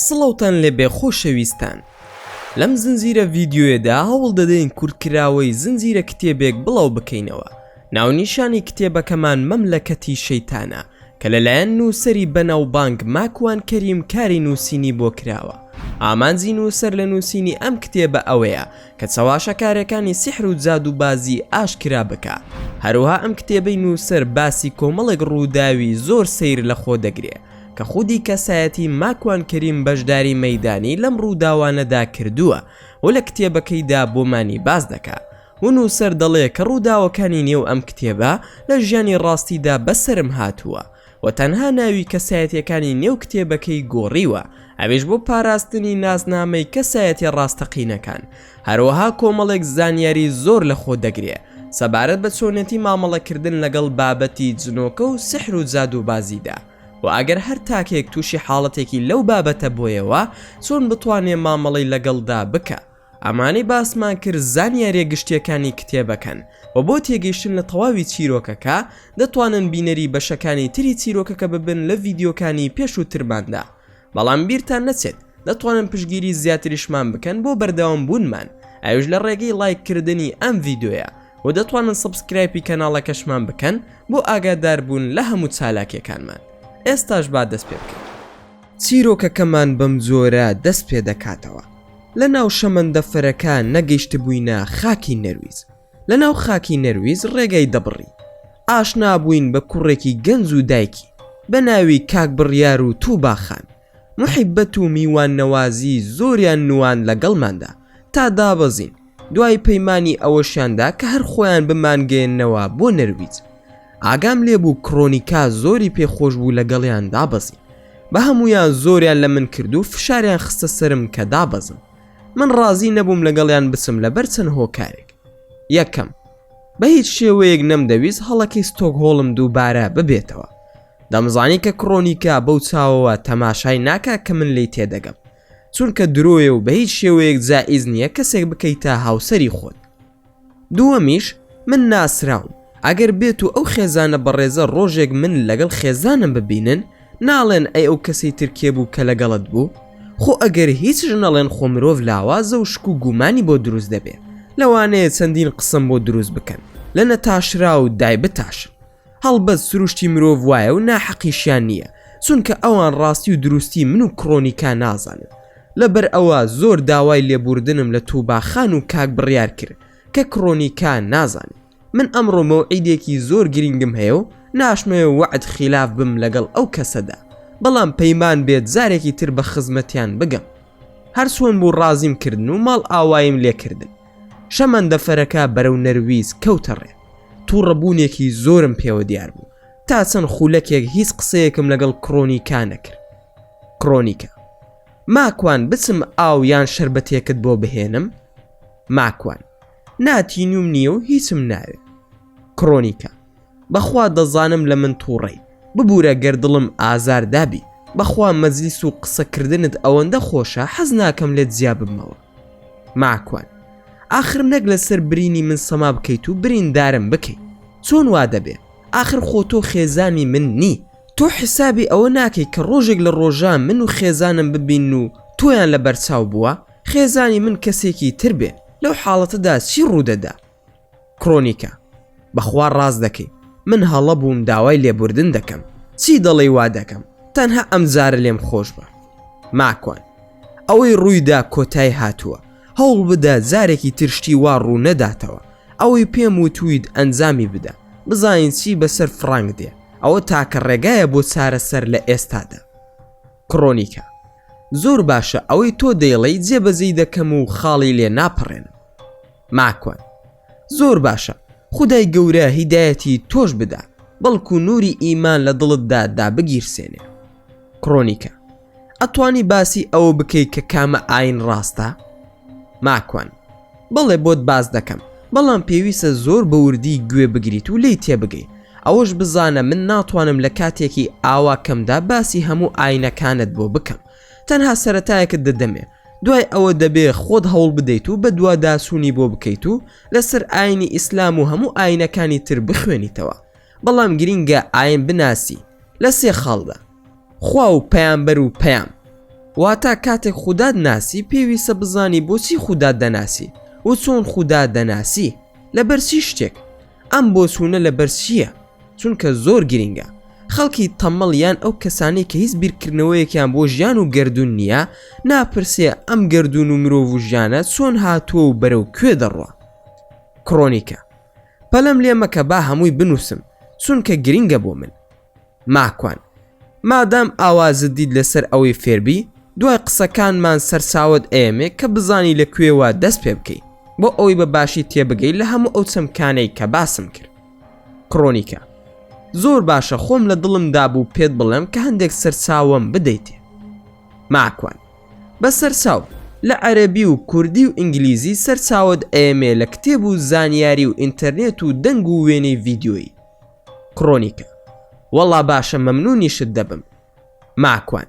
سڵاوتان لێبێ خۆشەویستان لەم زنجیرە ڤیدیۆیەدا هەوڵ دەدەین کورتکراوەی زنجیرە کتێبێک بڵاو بکەینەوە ناونیشانی کتێبەکەمان مەملەکەتی شەیتانە کە لەلایەن نووسەری بەناوبانگ ماکوان کەریم کاری نووسینی بۆ کراوە ئامانجی نووسەر لە نووسینی ئەم کتێبە ئەوەیە کە چەواشەکارەکانی سیحر و جادووبازی ئاشکرا بکا هەروها ئەم کتێبەی نووسەر باسی کۆمەڵێک ڕووداوی زۆر سەیر لەخۆ دەگرێ کە خودی کەسایەتی ماکوان کەریم بەشداری مەیدانی لەم ڕووداوانەدا کردووە و لە کتێبەکەیدا بۆمانی باس دەکا و نووسەر دەڵێ کە ڕووداوەکانی نێو ئەم کتێبە لە ژیانی ڕاستیدا بەسەرم هاتووە و تەنها ناوی کەسایەتیەکانی نێو کتێبەکەی گۆڕیوە ئەویش بۆ پاراستنی نازنامەی کەسایەتیە ڕاستەقینەکان هەروەها کۆمەڵێک زانیاری زۆر لەخۆ دەگرێ سەبارەت بە چۆنێتی مامەڵەکردن لەگەڵ بابەتی جنۆکە و سحر و جادووبازیدا و ئەگەر هەر تاکێک تووشی حاڵەتێکی لەو بابەتە بۆیەوە چۆن بتوانێ مامەڵەی لەگەڵدا بکا. ئەمانەی باسمان کرد زانیاریە گشتیەکانی کتێبەکەن و بۆ تێگەیشتن لە تەواوی چیرۆکەکە دەتوانن بینەری بەشەکانی تری چیرۆکەکە ببن لە ڤیدیۆکانی پێشووترماندا بەڵام بیرتان نەچێت دەتوانن پشتگیری زیاتریشمان بکەن بۆ بەردەوام بوونمان ئەویش لە ڕێگەی ڵایک کردنی ئەم ڤیدیۆیە و دەتوانن subscribe ی کەناڵەکەشمان بکەن بۆ ئاگاداربوون لە هەموو چالاکیەکانمان ئێستاش با دەست پێ بکەین. چیرۆکەکەمان بەم جۆرە دەست پێ دەکاتەوە لە ناو شەمەندەفەرەکە نەگەیشتبووینە خاکی نەرویج لە ناو خاکی نەرویج ڕێگای دەبڕی ئاشنا بووین بە کوڕێکی گەنج و دایکی بە ناوی کاک بڕیار و تووبا خان موحیبەت و میوان نەوازی زۆریان نواند لەگەڵماندا تا دابەزین دوای پەیمانی ئەوەشیان دا کە هەر خۆیان بمانگەیەننەوە بۆ نەرویج ئاگام لێ بوو کرۆنیکا زۆری پێ خۆش بوو لەگەڵیان دابەزین بە هەموویان زۆریان لە من کرد و فشاریان خستە سەرم کە دابەزم من ڕازی نەبووم لەگەڵیان بچم لەبەر چەند هۆکارێک یەکەم بە هیچ شێوەیەک نەمدەویست هەڵەکەی ستۆکهۆڵم دووبارە ببێتەوە دەمزانی کە کرۆنیکا بەو چاوەوە تەماشای ناکا کە من لێی تێدەگەم چونکە درۆیە و بە هیچ شێوەیەک جائیز نییە کەسێک بکەیتە هاوسەری خۆت دووەمیش من ناسراوم ئەگەر بێت و ئەو خێزانە بەڕێزە ڕۆژێک من لەگەڵ خێزانم ببینن ناڵێن ئەی ئەو کەسەی تر کێ بوو کە لەگەڵت بوو؟ خۆ ئەگەر هیچش نەڵێن خۆ مرۆڤ لاوازە و شک و گومانی بۆ دروست دەبێ لەوانەیە چەندین قسەم بۆ دروست بکەن لە نەتاشراو دایبتاشن هەڵبەت سروشتی مرۆڤ وایە و ناحەقیشیان نییە چونکە ئەوان ڕاستی و دروستی من و کرۆنیکا نازانن لەبەر ئەوە زۆر داوای لێبوردنم لە توبا خان و کاک بڕیار کرد کە کرۆنیکا نازانێ من ئەمڕۆ مەوعیدێکی زۆر گرینگم هەیە و ناشمەوێ وەعد خیلاف بم لەگەڵ ئەو کەسەدا بەڵام پەیمان بێت جارێکی تر بە خزمەتیان بگەم هەر چۆن بوو ڕازیم کردن و ماڵ ئاواییم لێ کردن شەمەندەفەرەکە بەرەو نەرویج کەوتە ڕێ تووڕەبوونێکی زۆرم پێوە دیار بوو تا چەند خولەکێک هیچ قسەیەکم لەگەڵ کرۆنیکا نەکرد کرۆنیکا ماکوان بچم ئاو یان شەربەتێکت بۆ بهێنم ماکوان نا تینوم نییە و هیچم ناوێ کرۆنیکا بەخوا دەزانم لە من تووڕەی ببوورە گەر دڵم ئازار دابی بەخوا مەجلیس و قسەکردنت ئەوەندە خۆشە حەز ناکەم لێت جیا ببمەوە ماکوان ئاخر نەک لەسەر برینی من سەما بکەیت و بریندارم بکەی چۆن وا دەبێ ئاخر خۆ تۆ خێزانی من نی تۆ حسابی ئەوە ناکەی کە ڕۆژێک لە ڕۆژان من و خێزانم ببین و تۆیان لە بەرچاو بووە خێزانی من کەسێکی تر بێ لەو حاڵەتەدا چی ڕوودەدا کرۆنیکا، بەخوا ڕاست دەکەی من هەڵە بووم داوای لێبوردن دەکەم چی دەڵێی وا دەکەم تەنها ئەمجارە لێم خۆش بە. ماکوان، ئەوەی ڕوویدا کۆتای هاتووە هەوڵ بدە جارێکی تر شتی وا ڕوو نەداتەوە ئەوەی پێم وتویت ئەنجامی بدە بزانین چی بەسەر فڕانک دێ ئەوە تاکە ڕێگایە بۆ چارەسەر لە ئێستادا. کرۆنیکا، زۆر باشە ئەوەی تۆ دەیڵێی جێبەجێی دەکەم و خاڵی لێ ناپەڕێنم. ماکوان، زۆر باشە خودای گەورە هیدایەتی تۆش بدا بەڵکو نوری ئیمان لە دڵتدا دابگیرسێنێ. کرۆنیکا، ئەتوانی باسی ئەوە بکەی کە کامە ئاین ڕاستە؟ ماکوان، بەڵێ بۆت باس دەکەم بەڵام پێویستە زۆر بە وردی گوێ بگریت و لێی تێبگەی ئەوەش بزانە من ناتوانم لە کاتێکی ئاوا کەمدا باسی هەموو ئاینەکانت بۆ بکەم تەنها سەرەتایەکت دەدەمێ دوای ئەوە دەبێ خۆت هەوڵ بدەیت و بەدواداچوونی بۆ بکەیت و لەسەر ئاینی ئیسلام و هەموو ئاینەکانی تر بخوێنیتەوە بەڵام گرینگە ئاین بناسی لە سێ خاڵدا خوا و پەیامبەر و پەیام. واتە کاتێک خودات ناسی پێویستە بزانی بۆچی خودات دەناسی و چۆن خودا دەناسی لەبەر چی شتێک ئەم بۆچوونە لەبەر چییە؟ چونکە زۆر گرینگە. خەڵکی تەمەڵ یان ئەو کەسانەی کە هیچ بیرکردنەوەیەکیان بۆ ژیان و گەردوون نییە، ناپرسێ ئەم گەردوون و مرۆڤ و ژیانە چۆن هاتووە و بەرەو کوێ دەڕوا. کرۆنیکە. پەلەم لێ مەکە با هەمووی بنووسم، چونکە گرینگە بۆ من. ماکوان. مادام ئاوا زدیت لەسەر ئەوەی فێربی، دوای قسەکانمان سەرچاوەت ئەیەمێ کە بزانی لە کوێوە دەست پێ بکەی، بۆ ئەوەی بە باشی تێبگەی لە هەموو ئەو چەمکانەی کە باسم کرد. کرۆنیکە. زۆر باشە خۆم لە دڵم دابوو پێت بڵێم کە هەندێک سەرچاوەم بدەیتێ. ماکوان. بە سەرچاو، لە عەرەبی و کوردی و ئینگلیزی سەرچاوەت ئەیەمێ لە کتێب و زانیاری و ئینتەرنێت و دەنگ و وێنەی ڤیدیۆیی. کرۆنیکە. وەڵا باشە مەمنونیشت دەبم. ماکوان.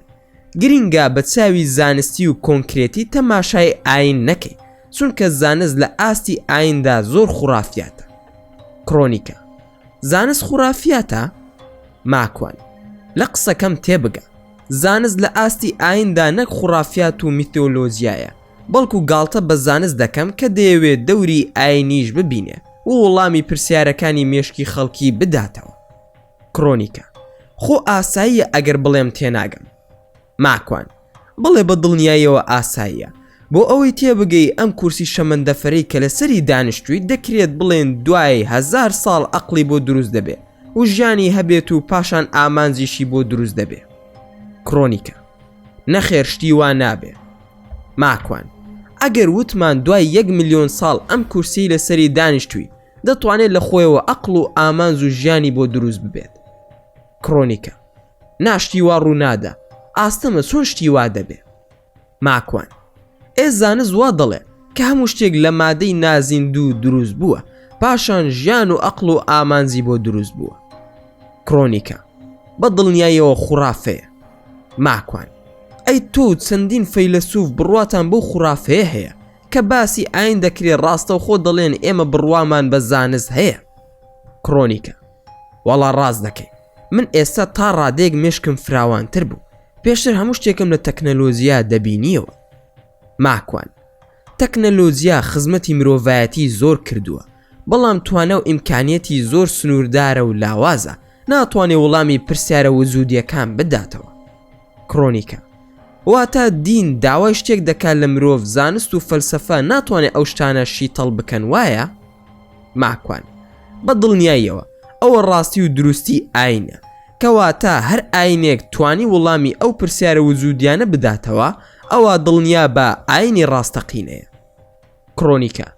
گرینگە بە چاوی زانستی و کۆنکرێتی تەماشای ئاین نەکەی چونکە زانست لە ئاستی ئایندا زۆر خوڕافیاتە. کرۆنیکە. زانست خوڕافیاتە؟ ماکوان. لە قسەکەم تێبگە. زانست لە ئاستی ئایندا نەک خوڕافیات و میتۆلۆجیایە بەڵکو گاڵتە بە زانست دەکەم کە دەیەوێ دەوری ئاینیش ببینێ و وڵامی پرسیارەکانی مێشکی خەڵکی بداتەوە. کرۆنیکە، خۆ ئاساییە ئەگەر بڵێم تێناگەم. ماکوان، بەڵێ بە دڵنیاییەوە ئاساییە. بۆ ئەوەی تێبگەی ئەم کورسی شەمەندەفەرەی کە لەسەری دانیشتوویت دەکرێت بڵێن دوای هەزار ساڵ ئەقڵی بۆ دروست دەبێ و ژیانی هەبێت و پاشان ئامانجیشی بۆ دروست دەبێ. کرۆنیکە، نەخێر شتی وا نابێ. ماکوان، ئەگەر وتمان دوای یەک ملیۆن ساڵ ئەم کورسیەی لەسەری دانیشتووی دەتوانێت لە خۆیەوە ئەقڵ و ئامانج و ژیانی بۆ دروست ببێت. کرۆنیکە، نا شتی وا ڕوو نادا، ئاستەمە چۆن شتی وا دەبێ؟ ماکوان، ئێ زانست وا دەڵێ کە هەموو شتێک لە مادەی نازیندوو دروست بووە، پاشان ژیان و ئەقڵ و ئامانجی بۆ دروست بووە. کرۆنیکە، بە دڵنیاییەوە خوڕافەیە. ماکوان، ئەی تۆ و چەندین فەیلەسوف بڕواتان بەو خوڕافەیە هەیە کە باسی ئاین دەکرێ ڕاستەوخۆ دەڵێن ئێمە بڕوامان بە زانست هەیە. کرۆنیکە، وەڵا ڕاست دەکەی من ئێستا تا ڕادەیەک مێشکم فراوانتر بوو پێشتر هەموو شتێکم لە تەکنەلۆجیا دەبینیەوە. ماکوان، تەکنەلۆجیا خزمەتی مرۆڤایەتی زۆر کردووە بەڵام توانا و ئیمکانیەتی زۆر سنووردارە و لاوازە ناتوانێ وڵامی پرسیارە وجودیەکان بداتەوە. کرۆنیکە، واتە دین داوای شتێک دەکات لە مرۆڤ زانست و فەلسەفە ناتوانێت ئەو شتانە شیتەڵ بکەن وایە؟ ماکوان، بە دڵنیاییەوە ئەوە ڕاستی و دروستی ئاینە کەواتە هەر ئاینێک توانی وڵامی ئەو پرسیارە وجودیانە بداتەوە ئەوا دڵنیا بە ئاینی ڕاستەقینەیە. کرۆنیکە،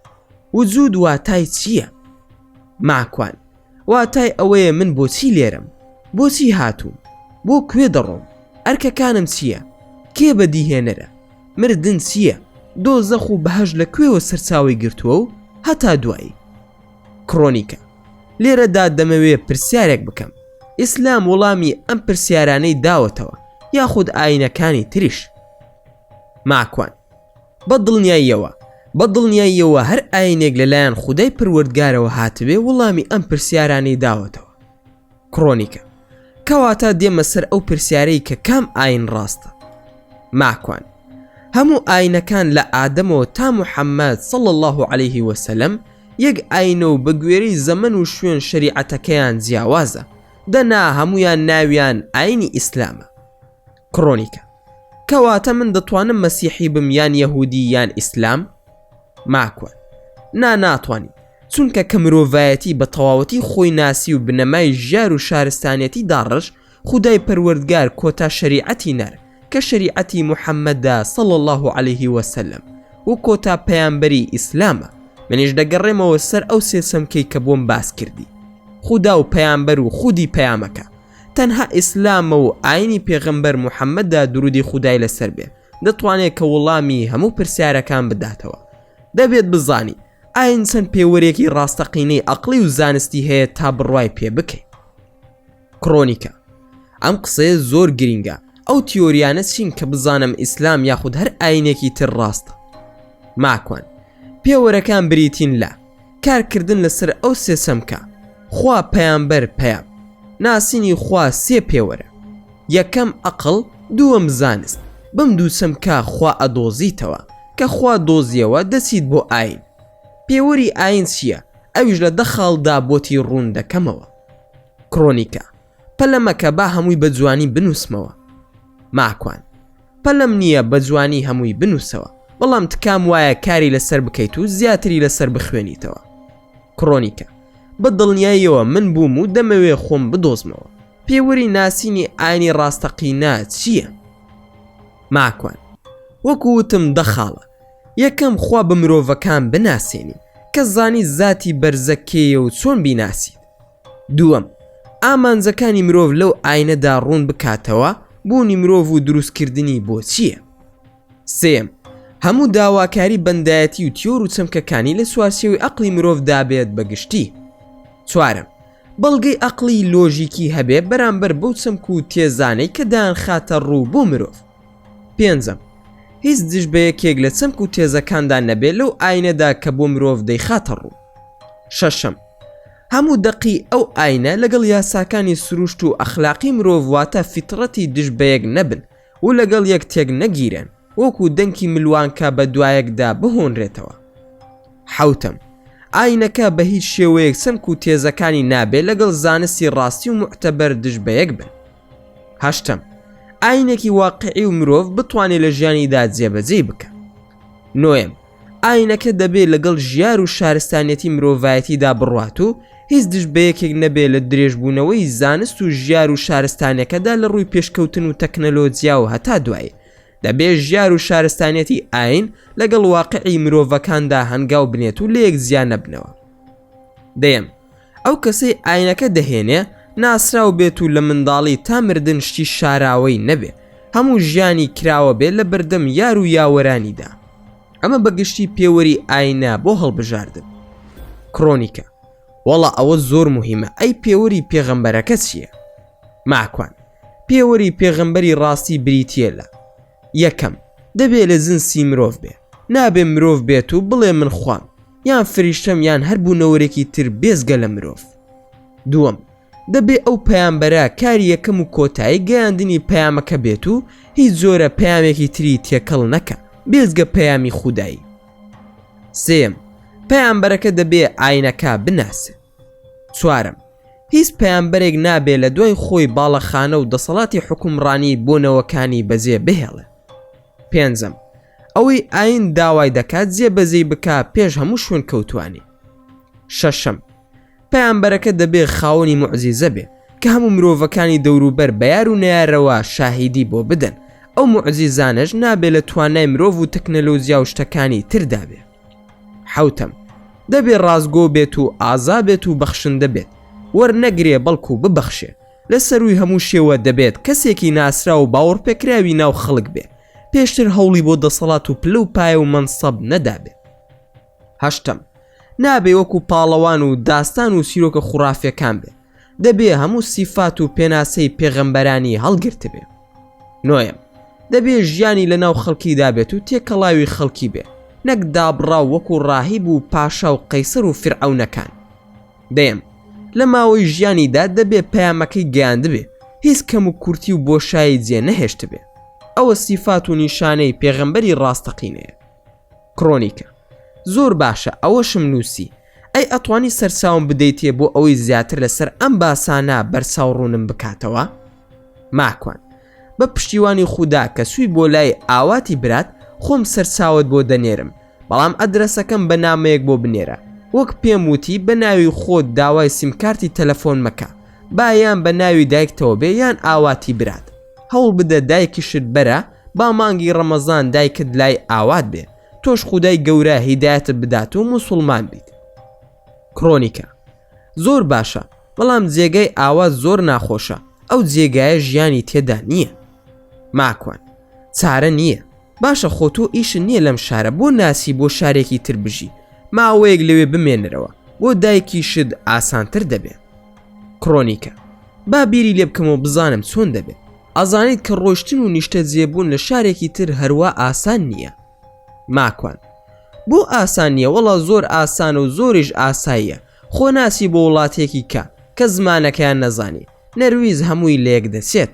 وجود واتای چییە؟ ماکوان، واتای ئەوەیە من بۆچی لێرەم؟ بۆچی هاتووم؟ بۆ کوێ دەڕۆم؟ ئەرکەکانم چییە؟ کێ بەدیهێنەرە؟ مردن چییە؟ دۆزەخ و بەهەشت لە کوێوە سەرچاوەی گرتووە و هەتا دوایی. کرۆنیکە، لێرەدا دەمەوێ پرسیارێک بکەم، ئیسلام وەڵامی ئەم پرسیارانەی داوەتەوە یاخود ئایینەکانی تریش؟ ماکوان، بە دڵنیاییەوە، بە دڵنیاییەوە هەر ئاینێک لەلایەن خودای پەروەردگارەوە هاتبێ وڵامی ئەم پرسیارانەی داوەتەوە. کرۆنیکە، کەواتە دێمە سەر ئەو پرسیارەی کە کام ئاین ڕاستە؟ ماکوان، هەموو ئاینەکان لە ئادەمەوە تا محەممەد صلی اللە علیه وسلم یەک ئاینە و بە گوێرەی زەمەن و شوێن شەریعەتەکەیان جیاوازە، دەنا هەموویان ناویان ئاینی ئیسلامە. کرۆنیکە، کەواتە من دەتوانم مەسیحی بم یان یەهودی یان ئیسلام؟ ماکوان، نا ناتوانی، چونکە کە مرۆڤایەتی بە تەواوەتی خۆی ناسی و بنەمای ژیار و شارستانیەتی داڕشت، خودای پەروەردگار کۆتا شەریعەتی نارد کە شەریعەتی محەممەدە صلی اللە علیه وسلم و کۆتا پەیامبەری ئیسلامە، منیش دەگەڕێمەوە سەر ئەو سێ چەمکەی کە بۆم باس کردی، خودا و پەیامبەر و خودی پەیامەکە. تەنها ئیسلامە و ئاینی پێغەمبەر محەممەدە درودی خودای لەسەر بێ دەتوانێت کە وڵامی هەموو پرسیارەکان بداتەوە دەبێت بزانی ئاین چەند پێوەرێکی ڕاستەقینەی ئەقڵی و زانستی هەیە تا بڕوای پێ بکەی کرۆنیکە ئەم قسەیە زۆر گرینگە ئەو تیۆریانە چین کە بزانم ئیسلام یاخود هەر ئاینێکی تر ڕاستە ماکوان پێوەرەکان بریتین لە کارکردن لەسەر ئەو سێ چەمکە، خوا، پەیامبەر، پەیام. ناسینی خوا سێ پێوەرە. یەکەم ئەقڵ، دووەم زانست. بەم دوو چەمکە خوا ئەدۆزیتەوە، کە خوا دۆزیەوە دەچیت بۆ ئاین. پێوەری ئاین چییە؟ ئەویش لە دە خاڵدا بۆتی ڕوون دەکەمەوە. کرۆنیکا، پەلە مەکە با هەمووی بە جوانی بنووسمەوە. ماکوان، پەلەم نییە بە جوانی هەمووی بنووسەوە، بەڵام تکام وایە کاری لەسەر بکەیت و زیاتری لەسەر بخوێنیتەوە. کرۆنیکا، بە دڵنیاییەوە من بووم و دەمەوێ خۆم بدۆزمەوە. پێوەری ناسینی ئاینی ڕاستەقینە چییە؟ ماکوان، وەکو وتم دە خاڵە. یەکەم خوا بە مرۆڤەکان بناسێنی، کە زانی زاتی بەرزە کێیە و چۆن بیناسیت. دووەم، ئامانجەکانی مرۆڤ لەو ئاینەدا ڕوون بکاتەوە، بوونی مرۆڤ و دروستکردنی بۆ چییە؟ سێیەم، هەموو داواکاری بەندایەتی و تیۆر و چەمکەکانی لە چوارچێوەی ئەقڵی مرۆڤدا بێت بە گشتی. چوارەم، بەڵگەی ئەقڵی لۆژیکی هەبێ بەرامبەر بەو چەمک و تێزانەی کە دەیانخاتە ڕوو بۆ مرۆڤ. پێنجەم، هیچ دژ بە یەکێک لە چەمک و تێزەکاندا نەبێ لەو ئاینەدا کە بۆ مرۆڤ دەیخاتە ڕوو. شەشەم، هەموو دەقی ئەو ئاینە لەگەڵ یاساکانی سروشت و ئەخلاقی مرۆڤ واتە فیتڕەتی دژ بەیەک نەبن و لەگەڵ یەک تێک نەگیرێن وەکو دەنکی ملوانکە بە دوایەکدا بهۆنرێتەوە. حەوتەم، ئاینەکە بە هیچ شێوەیەک چەمک و تێزەکانی نابێ لەگەڵ زانستی ڕاستی و موعتەبەر دژ بەیەک بن. هەشتەم، ئاینێکی واقعی و مرۆڤ بتوانێ لە ژیانیدا جێبەجێی بکا. نۆیەم، ئاینەکە دەبێ لەگەڵ ژیار و شارستانیەتی مرۆڤایەتیدا بڕوات و هیچ دژ بەیەکێک نەبێ لە درێژبوونەوەی زانست و ژیار و شارستانیەکەدا لە ڕووی پێشکەوتن و تەکنەلۆجیا و هەتا دوایی دەبێ ژیار و شارستانیەتی ئاین لەگەڵ واقعی مرۆڤەکاندا هەنگاو بنێت و لەیەک جیا نەبنەوە. دەیەم، ئەو کەسەی ئاینەکە دەهێنێ ناسراو بێت و لە منداڵی تا مردن شتی شاراوەی نەبێ، هەموو ژیانی کراوە بێ لە بەردەم یار و یاوەرانیدا. ئەمە بە گشتی پێوەری ئاینە بۆ هەڵبژاردن. کرۆنیکا، وەڵا ئەوە زۆر موهیمە ئەی پێوەری پێغەمبەرەکە چییە؟ ماکوان، پێوەری پێغەمبەری ڕاستی بریتییە لە، یەکەم، دەبێ لە جنسی مرۆڤ بێ، نابێ مرۆڤ بێت و بڵێ من خوام، یان فریشتەم یان هەر بوونەوەرێکی تر بێجگە لە مرۆڤ. دووەم، دەبێ ئەو پەیامبەرە کاری یەکەم و کۆتایی گەیاندنی پەیامەکە بێت و هیچ جۆرە پەیامێکی تری تێکەڵ نەکا بێجگە پەیامی خودایی. سێیەم، پەیامبەرەکە دەبێ ئاینەکە بناسێ. چوارەم، هیچ پەیامبەرێک نابێ لە دوای خۆی باڵەخانە و دەسەڵاتی حوکمڕانی بۆ نەوەکانی بەجێ بهێڵێ. پێنجەم، ئەوەی ئاین داوای دەکات جێبەجێی بکا پێش هەموو شوێنکەوتوانی. شەشەم، پەیامبەرەکە دەبێ خاوەنی موعجیزە بێ کە هەموو مرۆڤەکانی دەوروبەر بە یار و نەیارەوە شاهیدی بۆ بدەن، ئەو موعجیزانەش نابێ لە توانای مرۆڤ و تەکنەلۆجیا و شتەکانی تردا بێ. حەوتەم، دەبێ ڕاستگۆ بێت و ئازا بێت و بەخشندە بێت، وەرنەگرێ بەڵکو ببەخشێ، لە سەرووی هەموو شێوە دەبێت کەسێکی ناسراو و باوەڕپێکراوی ناو خەڵک بێ، پێشتر هەوڵی بۆ دەسەڵات و پلە و پایە و مەنسەب نەدابێ. هەشتەم، نابێ وەکو پاڵەوان و داستان و چیرۆکە خوڕافیەکان بێ، دەبێ هەموو سیفات و پێناسەی پێغەمبەرانی هەڵگرتبێ. نۆیەم، دەبێ ژیانی لە ناو خەڵکیدا بێت و تێکەڵاوی خەڵکی بێ، نەک دابڕاو وەکو ڕاهیب و پاشا و قەیسەر و فیرعەونەکان. دەیەم، لە ماوەی ژیانیدا دەبێ پەیامەکەی گەیاندبێ، هیچ کەم و کورتی و بۆشایی جێ نەهێشتبێ. ئەوە سیفات و نیشانەی پێغەمبەری ڕاستەقینەیە. کرۆنیکا، زۆر باشە ئەوەشم نووسی، ئەی ئەتوانی سەرچاوم بدەیتێ بۆ ئەوەی زیاتر لەسەر ئەم باسانە بەرچاو ڕوونم بکاتەوە؟ ماکوان، بە پشتیوانی خودا کە چووی بۆ لای ئاواتی برات خۆم سەرچاوەت بۆ دەنێرم، بەڵام ئەدرەسەکەم بە نامەیەک بۆ بنێرە، وەک پێم وتی بە ناوی خۆت داوای سیمکارتی تەلەفۆن مەکە، با یان بە ناوی دایکتەوە بێ یان ئاواتی برات. هەوڵ بدە دایکیشت بەرە با مانگی ڕەمەزان دایکت لای ئاوات بێ تۆش خودای گەورە هیدایەتت بدات و موسوڵمان بیت. کرۆنیکا، زۆر باشە بەڵام جێگای ئاوات زۆر ناخۆشە ئەو جێگایە ژیانی تێدا نییە. ماکوان، چارە نییە. باشە خۆ تۆ ئیشت نییە لەم شارە بۆ ناچی بۆ شارێکی تر بژی ماوەیەک لەوێ بمێنەرەوە بۆ دایکیشت ئاسانتر دەبێ. کرۆنیکا، با بیری لێ بکەمەوە بزانم چۆن دەبێ. ئەزانیت کە ڕۆیشتن و نیشتەجێبوون لە شارێکی تر هەروا ئاسان نییە. ماکوان، بۆ ئاسان نییە وەڵا زۆر ئاسانە و زۆریش ئاساییە خۆ ناچی بۆ وڵاتێکی کە کە زمانەکەیان نەزانی نەرویج هەمووی لەیەک دەچێت.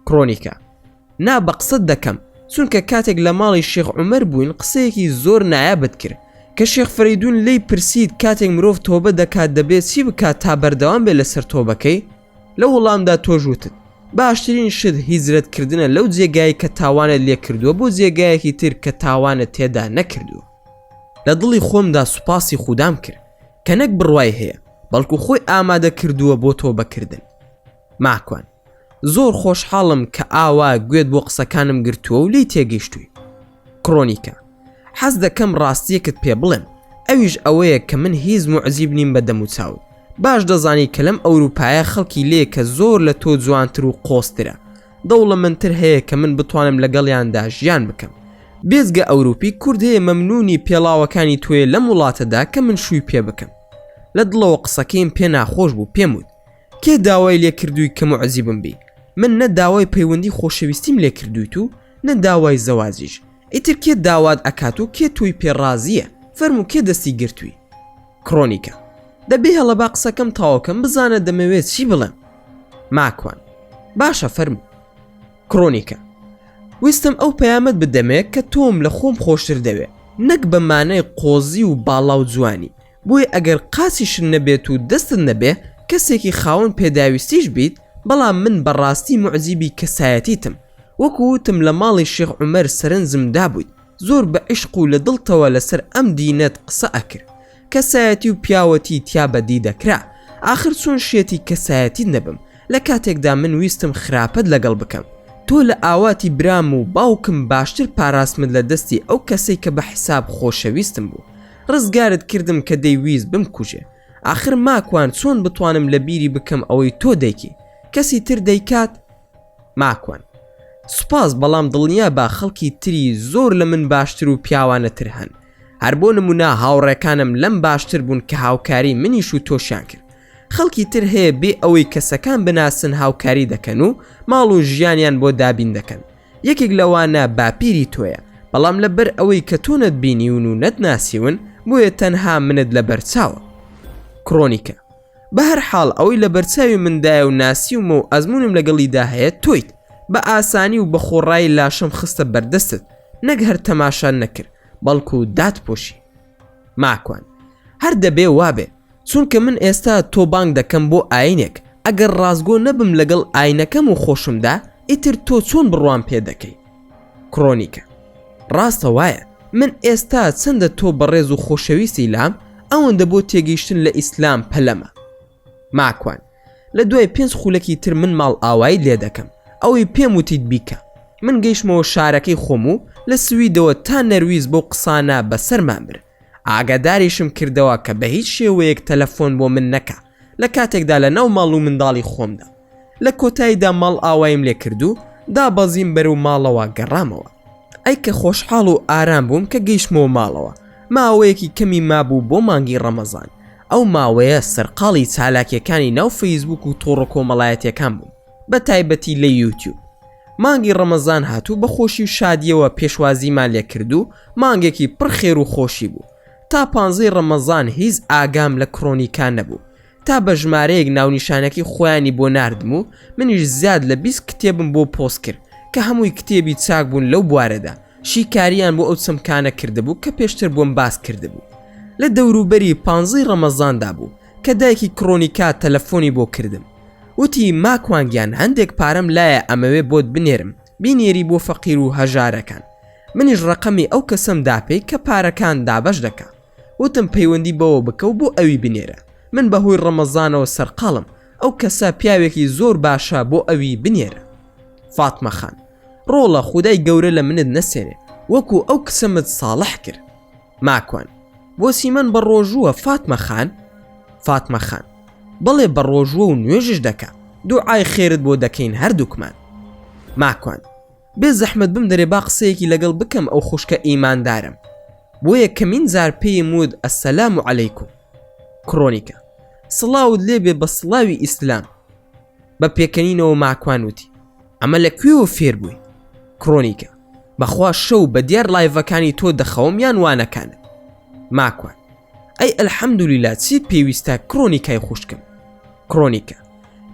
کرۆنیکا، نا بە قسەت دەکەم. چونکە کاتێک لە ماڵی شێخ عومەر بووین قسەیەکی زۆر نایابت کرد کە شێخ فەرەیدوون لێی پرسیت کاتێک مرۆڤ تۆبە دەکات دەبێت چی بکات تا بەردەوام بێت لەسەر تۆبەکەی؟ لە وەڵامدا تۆش وتت باشترین شت هیجرەت کردنە لەو جێگای کە تاوانت لێ کردووە بۆ جێگایەکی تر کە تاوانت تێدا نەکردووە. لە دڵی خۆمدا سوپاسی خودام کرد کە نەک بڕوای هەیە بەڵکو خۆی ئامادە کردووە بۆ تۆبەکردن. ماکوان. زۆر خۆشحاڵم کە ئاوا گوێت بۆ قسەکانم گرتووە و لێی تێگەیشتووی. کرۆنیکا، حەز دەکەم ڕاستییەکت پێ بڵێم، ئەویش ئەوەیە کە من هیچ موعجیب نیم بە دەموچاوت. باش دەزانی کە لەم ئەوروپایە خەڵکی لێیە کە زۆر لە تۆ جوانتر و قۆزترە، دەوڵەمەندتر هەیە کە من بتوانم لەگەڵیاندا ژیان بکەم. بێجگە ئەوروپی، کورد هەیە مەمنوونی پێڵاوەکانی تۆیە لەم وڵاتەدا کە من شووی پێ بکەم. لە دڵەوە قسەکەیم پێ ناخۆش بوو، پێم وت. کێ داوای لێ کردووی کە موعجیبم بی؟ من نە داوای پەیوەندی خۆشەویستیم لێ کردوویت و نە داوای زەواجیش. ئیتر کێ داوات ئەکات و کێ تۆی پێ ڕازییە؟ فەرموو کێ دەستی گرتووی؟ کرۆنیکا، دە بێهێڵە با قسەکەم تەواو کەم بزانە دەمەوێ چی بڵێم. ماکوان، باشە فەرموو. کرۆنیکا، ویستم ئەو پەیامەت بدەمێ کە تۆم لە خۆم خۆشتر دەوێ، نەک بە مانای قۆزی و باڵا و جوانی، بۆیە ئەگەر قاچیشت نەبێت و دەستت نەبێ کەسێکی خاوەن پێداویستیش بیت بەڵام من بەڕاستی موعجیبی کەسایەتیتم وەکو وتم لە ماڵی شێخ عومەر سەرنجم دابوویت زۆر بە عیشق و لە دڵتەوە لەسەر ئەم دینەت قسە ئەکرد کەسایەتی و پیاوەتی تیا بەدی دەکرا ئاخر چۆن شێتی کەسایەتیت نەبم لە کاتێکدا من ویستم خراپەت لەگەڵ بکەم تۆ لە ئاواتی برام و باوکم باشتر پاراستمت لە دەستی ئەو کەسەی کە بە حیساب خۆشەویستم بوو ڕزگارت کردم کە دەیویست بمکوژێ ئاخر ماکوان چۆن بتوانم لە بیری بکەم ئەوەی تۆ دەیکی کەسی تر دەیکات؟ ماکوان سوپاس بەڵام دڵنیا بە خەڵکی تری زۆر لە من باشتر و پیاوانەتر هەن هەر بۆ نمونە هاوڕێکانم لەم باشتر بوون کە هاوکاری منیش و تۆشیان کرد خەڵکی تر هەیە بێ ئەوەی کەسەکان بناسن هاوکاری دەکەن و ماڵ و ژیانیان بۆ دابین دەکەن یەکێک لەوانە باپیری تۆیە، بەڵام لەبەر ئەوەی کە تۆ نەتبینیون و نەتناسیون، بۆیە تەنها منت لەبەرچاوە. کرۆنیکە. بەهەرحاڵ ئەوەی لەبەرچاوی مندایە و ناسیومە و ئەزموونم لەگەڵیدا هەیە تۆیت. بە ئاسانی و بە خۆڕایی لاشەم خستە بەردەستت، نەک هەر تەماشات نەکرد، بەڵکو داتپۆشی. ماکوان. هەر دەبێ وابێ. چونکە من ئێستا تۆ بانگ دەکەم بۆ ئاینێک ئەگەر ڕاستگۆ نەبم لەگەڵ ئاینەکەم و خۆشمدا ئیتر تۆ چۆن بڕوام پێ دەکەی؟ کرۆنیکە، ڕاستە وایە من ئێستا چەندە تۆ بەڕێز و خۆشەویستی لام ئەوەندە بۆ تێگەیشتن لە ئیسلام پەلەمە. ماکوان، لە دوای پێنج خولەکی تر من ماڵئاواییت لێ دەکەم ئەوەی پێم وتیت بیکە. من گەیشتمەوە شارەکەی خۆم و لە سویدەوە تا نەرویج بەو قسانە بەسەرمان برد. ئاگاداریشم کردەوە کە بە هیچ شێوەیەک تەلەفۆن بۆ من نەکا لە کاتێکدا لە ناو ماڵ و منداڵی خۆمدا. لە کۆتاییدا ماڵئاواییم لێ کرد و دابەزیم بەرەو ماڵەوە گەڕامەوە. ئەی کە خۆشحاڵ و ئارام بووم کە گەیشتمەوە ماڵەوە. ماوەیەکی کەمی مابوو بۆ مانگی ڕەمەزان. ئەو ماوەیە سەرقاڵی چالاکییەکانی ناو فەیسبووک و تۆڕە کۆمەڵایەتییەکان بووم. بە تایبەتی لە یوتیوب. مانگی ڕەمەزان هات و بە خۆشی و شادییەوە پێشوازیمان لێ کرد و مانگێکی پڕ خێر و خۆشی بوو. تا پانزەی ڕەمەزان هیچ ئاگام لە کرۆنیکا نەبوو. تا بە ژمارەیەک ناونیشانەکەی خۆیانی بۆ ناردم و منیش زیاد لە 20 کتێبم بۆ پۆست کرد کە هەمووی کتێبی چاک بوون لەو بوارەدا شیکاریان بۆ ئەو چەمکانە کردبوو کە پێشتر بۆم باس کردبوو. لە دەوروبەری پانزەی ڕەمەزاندا بوو کە دایکی کرۆنیکا تەلەفۆنی بۆ کردم. وتی ماکوان گیان هەندێک پارەم لایە ئەمەوێ بۆت بنێرم بینێری بۆ فەقیر و هەژارەکان منیش ڕەقەمی ئەو کەسەم داپێ کە پارەکان دابەش دەکا وتم پەیوەندی بەوە بکە و بۆ ئەوی بنێرە من بەهۆی ڕەمەزانەوە سەرقاڵم ئەو کەسە پیاوێکی زۆر باشە بۆ ئەوی بنێرە فاتمە خان ڕۆڵە خودای گەورە لە منت نەسێنێ وەکو ئەو کچەمت ساڵح کرد ماکوان، بۆچی من بە ڕۆژووە فاتمە خان؟ فاتمە خان، بەڵێ بە ڕۆژووە و نوێژش دەکا، دوعای خێرت بۆ دەکەین هەردووکمان. ماکوان، بێ زەحمەت بمدەرێ با قسەیەکی لەگەڵ بکەم ئەو خوشکە ئیماندارەم. بۆ یەکەمین جار پێیم وت السلام علیکم. کرۆنیکا، سڵاوت لێبێ بە سڵاوی ئیسلام. بە پێکەنینەوە ماکوان وتی ئەمە لە کوێوە فێر بووی؟ کرۆنیکا، بەخوا شەو بە دیار لایڤەکانی تۆ دەخەوم یان وانەکانت؟ ماکوان، ئەی الحمدللە چیت پێویستە کرۆنیکای خوشکم؟ کرۆنیکا،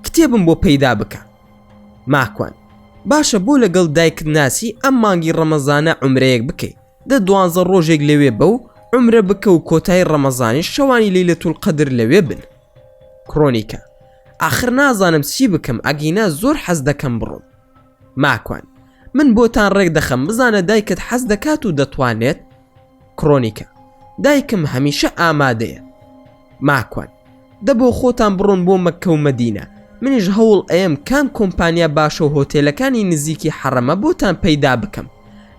کتێبم بۆ پەیدا بکە. ماکوان، باشە بۆ لەگەڵ دایکت ناچی ئەم مانگی ڕەمەزانە عومرەیەک بکەی دە دوانزە ڕۆژێک لەوێ بە و عومرە بکە و کۆتای ڕەمەزانیش شەوانی لەیلەتولقەدر لەوێ بن. کرۆنیکا، ئاخر نازانم چی بکەم ئەگینا زۆر حەز دەکەم بڕۆم. ماکوان، من بۆتان ڕێک دەخەم بزانە دایکت حەز دەکات و دەتوانێت؟ کرۆنیکا، دایکم هەمیشە ئامادەیە. ماکوان، دە بۆ خۆتان بڕۆن بۆ مەککە و مەدینە، منیش هەوڵ ئەیەم کام کۆمپانیا باشە و هۆتێلەکانی نزیکی حەڕەمە بۆتان پەیدا بکەم،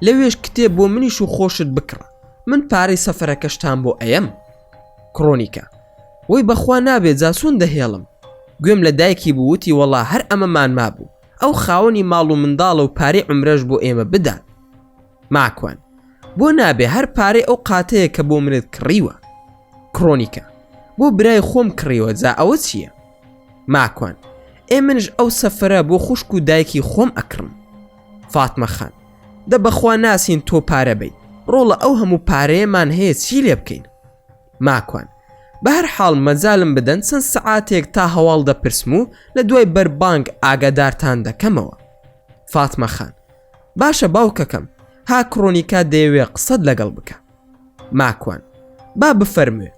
لەوێش کتێب بۆ منیش و خۆشت بکڕە، من پارەی سەفەرەکەشتان بۆ ئەیەم. کرۆنیکا، وەی بەخوا نابێ جا چۆن دەهێڵم؟ گوێم لە دایکی بوو وتی وەڵا هەر ئەمەمان مابوو، ئەو خاوەنی ماڵ و منداڵە و پارەی عومرەش بۆ ئێمە بدات. ماکوان، بۆ نابێ هەر پارەی ئەو قاتەیە کە بۆ منت کڕیوە. کرۆنیکا، بۆ برای خۆم کڕیوە جا ئەوە چییە؟ ماکوان، ئێ منش ئەو سەفەرە بۆ خوشک و دایکی خۆم ئەکڕم. فاتمە خان، دە بەخوا ناسین تۆ پارە بەیت، ڕۆڵە ئەو هەموو پارەیەمان هەیە چی لێ بکەین؟ ماکوان، بەهەر حاڵ مەجالم بدەن چەند سەعاتێک تا هەواڵ دەپرسم و لە دوای بەربانگ ئاگادارتان دەکەمەوە. فاتمە خان، باشە باوکەکەم، ها کرۆنیکا دەیەوێ قسەت لەگەڵ بکا. ماکوان، با بفەرموێ.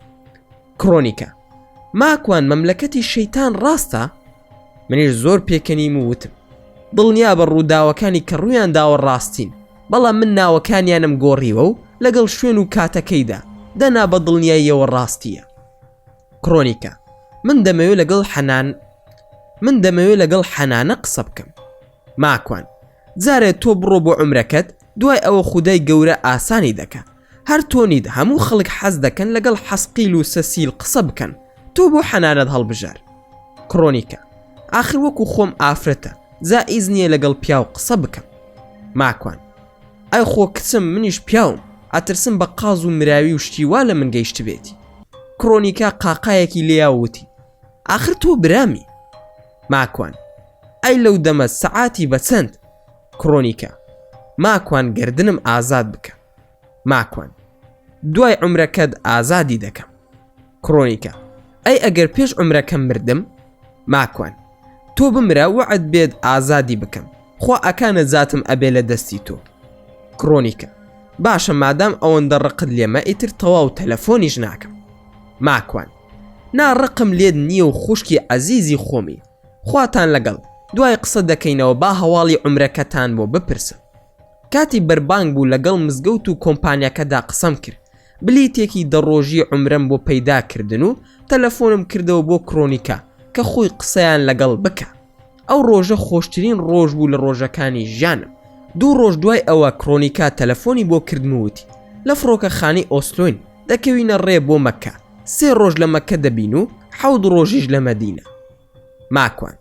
کرۆنیکا، ماکوان مەملەکەتی شەیتان ڕاستە؟ منیش زۆر پێکەنیم و وتم، دڵنیابە ڕووداوەکانی کە ڕوویان داوە ڕاستین، بەڵام من ناوەکانیانم گۆڕیوە و لەگەڵ شوێن و کاتەکەیدا، دەنا بە دڵنیاییەوە ڕاستییە. کرۆنیکا، من دەمەوێ لەگەڵ حەنان من دەمەوێ لەگەڵ حەنانە قسە بکەم. ماکوان، جارێ تۆ بڕۆ بۆ عومرەکەت دوای ئەوە خودای گەورە ئاسانی دەکا هەر تۆ نیت هەموو خەڵک حەز دەکەن لەگەڵ حەسقیل و سەسیل قسە بکەن تۆ بۆ حەنانەت هەڵبژار کرۆنیکا ئاخر وەکو خۆم ئافرەتە جا ئیز نییە لەگەڵ پیاو قسە بکەم ماکوان ئەی خۆ کچم منیش پیاوم ئەترسم بە قاز و مراوی و شتی وا لە من گەیشتبێتی کرۆنیکا قاقایەکی لێیا وتی ئاخر تۆ برامی ماکوان ئەی لەو دەمە سەعاتی بە چەند؟ کرۆنیکا ماکوان گەردنم ئازاد بکە. ماکوان دوای عومرەکەت ئازادی دەکەم. کرۆنیکا ئەی ئەگەر پێش عومرەکەم مردم؟ ماکوان تۆ بمرە وەعد بێت ئازادی بکەم خوا ئەکا نەجاتم ئەبێ لە دەستی تۆ. کرۆنیکا باشە مادام ئەوەندە ڕقت لێمە ئیتر تەواو تەلەفۆنیش ناکەم. ماکوان نا ڕقم لێت نییە و خوشکی عەزیزی خۆمی خواتان لەگەڵ، دوای قسە دەکەینەوە با هەواڵی عومرەکەتان بۆ بپرسم. کاتی بەربانگ بوو لەگەڵ مزگەوت و کۆمپانیاکەدا قسەم کرد، بلیتێکی دە ڕۆژی عومرەم بۆ پەیدا کردن و تەلەفۆنم کردەوە بۆ کرۆنیکا کە خۆی قسەیان لەگەڵ بکا. ئەو ڕۆژە خۆشترین ڕۆژ بوو لە ڕۆژەکانی ژیانم. دوو ڕۆژ دوای ئەوە کرۆنیکا تەلەفۆنی بۆ کردم و وتی، لە فڕۆکەخانەی ئۆسلۆین، دەکەوینە ڕێ بۆ مەککە، سێ ڕۆژ لە مەککە دەبین و حەوت ڕۆژیش لە مەدینە. ماکوان،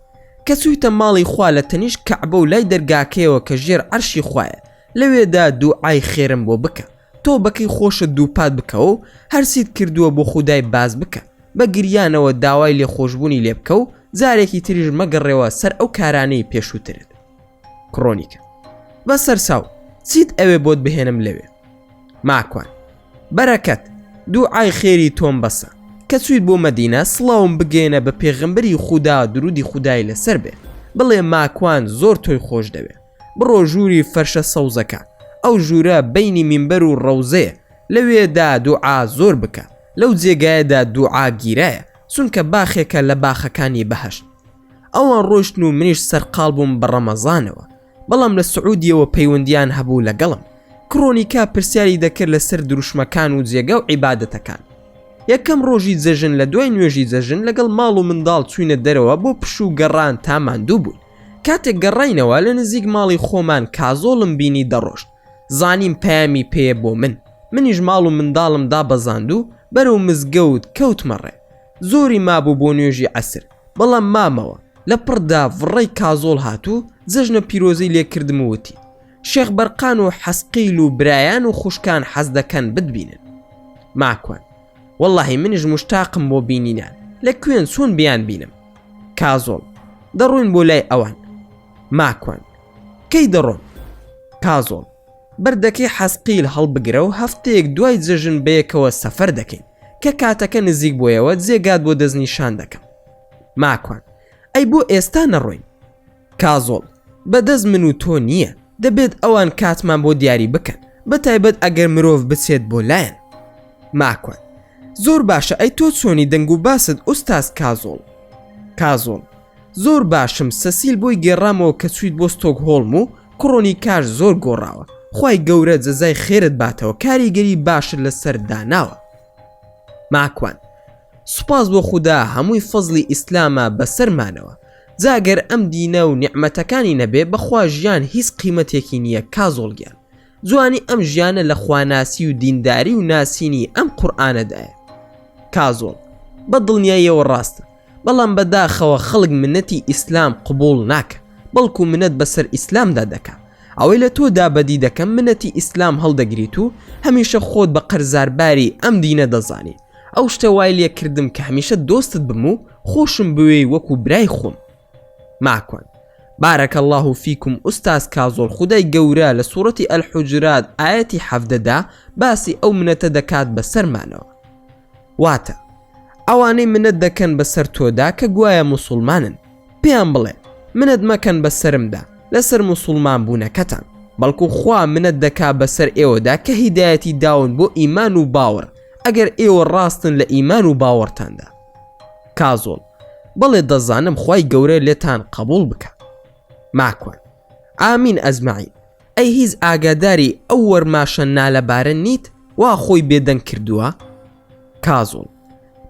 کە چوویتە ماڵی خوا لە تەنیشت کەعبە و لای دەرگاکەیەوە کە ژێر عەرشی خوایە، لەوێدا دووعای خێرم بۆ بکە، تۆبەکەی خۆشت دووپات بکەوە و هەرچیت کردووە بۆ خودای باس بکە، بە گریانەوە داوای لێخۆشبوونی لێ بکە و جارێکی تریش مەگەڕێوە سەر ئەو کارانەی پێشووترت. کرۆنیکە بە سەرچاو چیت ئەوێ بۆت بهێنم لەوێ ماکوان بەرەکەت دوعای خێری تۆم بەسە کە چویت بۆ مەدینە سڵاوم بگەێنە بە پێغەمبەری خودا درودی خودای لەسەر بێ بڵێ ماکوان زۆر تۆی خۆش دەوێ بڕۆ ژووری فەرشە سەوزەکە ئەو ژوورە بینی مینبەر و ڕەوزەیە لەوێدا دوعا زۆر بکە لەو جێگایەدا دوعا گیرایە چونکە باخێکە لە باخەکانی بەهەشت ئەوان ڕۆیشتن و منیش سەرقاڵ بووم بە ڕەمەزانەوە بەڵام لە سعودیەوە پەیوەندیان هەبوو لەگەڵم کرۆنیکا پرسیاری دەکرد لەسەر دروشمەکان و جێگا و عیبادەتەکان یەکەم ڕۆژی جەژن لە دوای نوێژی جەژن لەگەڵ ماڵ و منداڵ چوینە دەرەوە بۆ پشوو گەڕان تا ماندوو بووین کاتێک گەڕاینەوە لە نزیک ماڵی خۆمان کازۆڵم بینی دەڕۆشت زانیم پەیامی پێیە بۆ من منیش ماڵ و منداڵم دابەزاند و بەرەو مزگەوت کەوتمە ڕێ زۆری مابوو بۆ نوێژی عەسر بەڵام مامەوە، لە پڕدا ڤڕەی کازۆڵ هات و جەژنە پیرۆزەی لێ کردم و وتی، شێخ بەرقان و حەسقیل و برایان و خوشکان حەز دەکەن بتبینن. ماکوان، وەڵاهی منیش موشتاقم بۆ بینینان، لە کوێن چۆن بیانبینم؟ کازۆڵ، دەڕۆین بۆ لای ئەوان. ماکوان، کەی دەڕۆن؟ کازۆڵ، بەردەکەی حەسقیل هەڵبگرە و هەفتەیەک دوای جەژن بەیەکەوە سەفەر دەکەین. کە کاتەکە نزیک بۆیەوە جێگات بۆ دەستنیشان دەکەم. ماکوان، ئەی بۆ ئێستا نەڕۆین؟ کازۆڵ، بەدەست من و تۆ نییە، دەبێت ئەوان کاتمان بۆ دیاری بکەن، بەتایبەت ئەگەر مرۆڤ بچێت بۆ لایان. ماکوان، زۆر باشە ئەی تۆ چۆنی دەنگ و باست ئوستاز کازۆڵ؟ کازۆڵ، زۆر باشم، سەسیل بۆی گێڕامەوە کە چوویت بۆ ستۆکهۆڵم و کڕۆنیکاش زۆر گۆڕاوە، خوای گەورە جەزای خێرت باتەوە کاریگەری باشت لەسەر داناوە. ماکوان، سوپاس بۆ خودا هەمووی فەزڵی ئیسلامە بەسەرمانەوە، جا گەر ئەم دینە و نیعمەتەکانی نەبێ بەخوا ژیان هیچ قیمەتێکی نییە کازۆڵ گیان. جوانی ئەم ژیانە لە خواناسی و دینداری و ناسینی ئەم قورئانەدایە. کازۆڵ، بە دڵنیاییەوە ڕاستە، بەڵام بەداخەوە خەڵک منەتی ئیسلام قبوڵ ناکا، بەڵکو منەت بەسەر ئیسلامدا دەکا. ئەوەی لە تۆدا بەدی دەکەم منەتی ئیسلام هەڵدەگریت و هەمیشە خۆت بە قەرزارباری ئەم دینە دەزانی. ئەو شتە وای لێ کردم کە هەمیشە دۆستت بم و خۆشم بوێی وەکو برای خۆم. ماکوان، بارک اللە فیکم ئوستاز کازۆڵ خودای گەورە لە سوڕەتی الحجرات ئایەتی 17 دا باسی ئەو منەتە دەکات بەسەرمانەوە واتە ئەوانەی منەت دەکەن بەسەر تۆدا کە گوایە موسوڵمانن پێیان بڵێ منەت مەکەن بەسەرمدا لەسەر موسوڵمان بوونەکەتان بەڵکو خوا منەت دەکا بەسەر ئێوەدا کە هیدایەتی داون بۆ ئیمان و باوەڕ ئەگەر ئێوە ڕاستن لە ئیمان و باوەڕتاندا کازۆڵ بەڵێ دەزانم خوای گەورە لێتان قبوڵ بکا. ماکوان، ئامین ئەجمەعین، ئەی هیچ ئاگاداری ئەو وەرماشە نالەبارە نیت وا خۆی بێدەنگ کردووە؟ کازوڵ،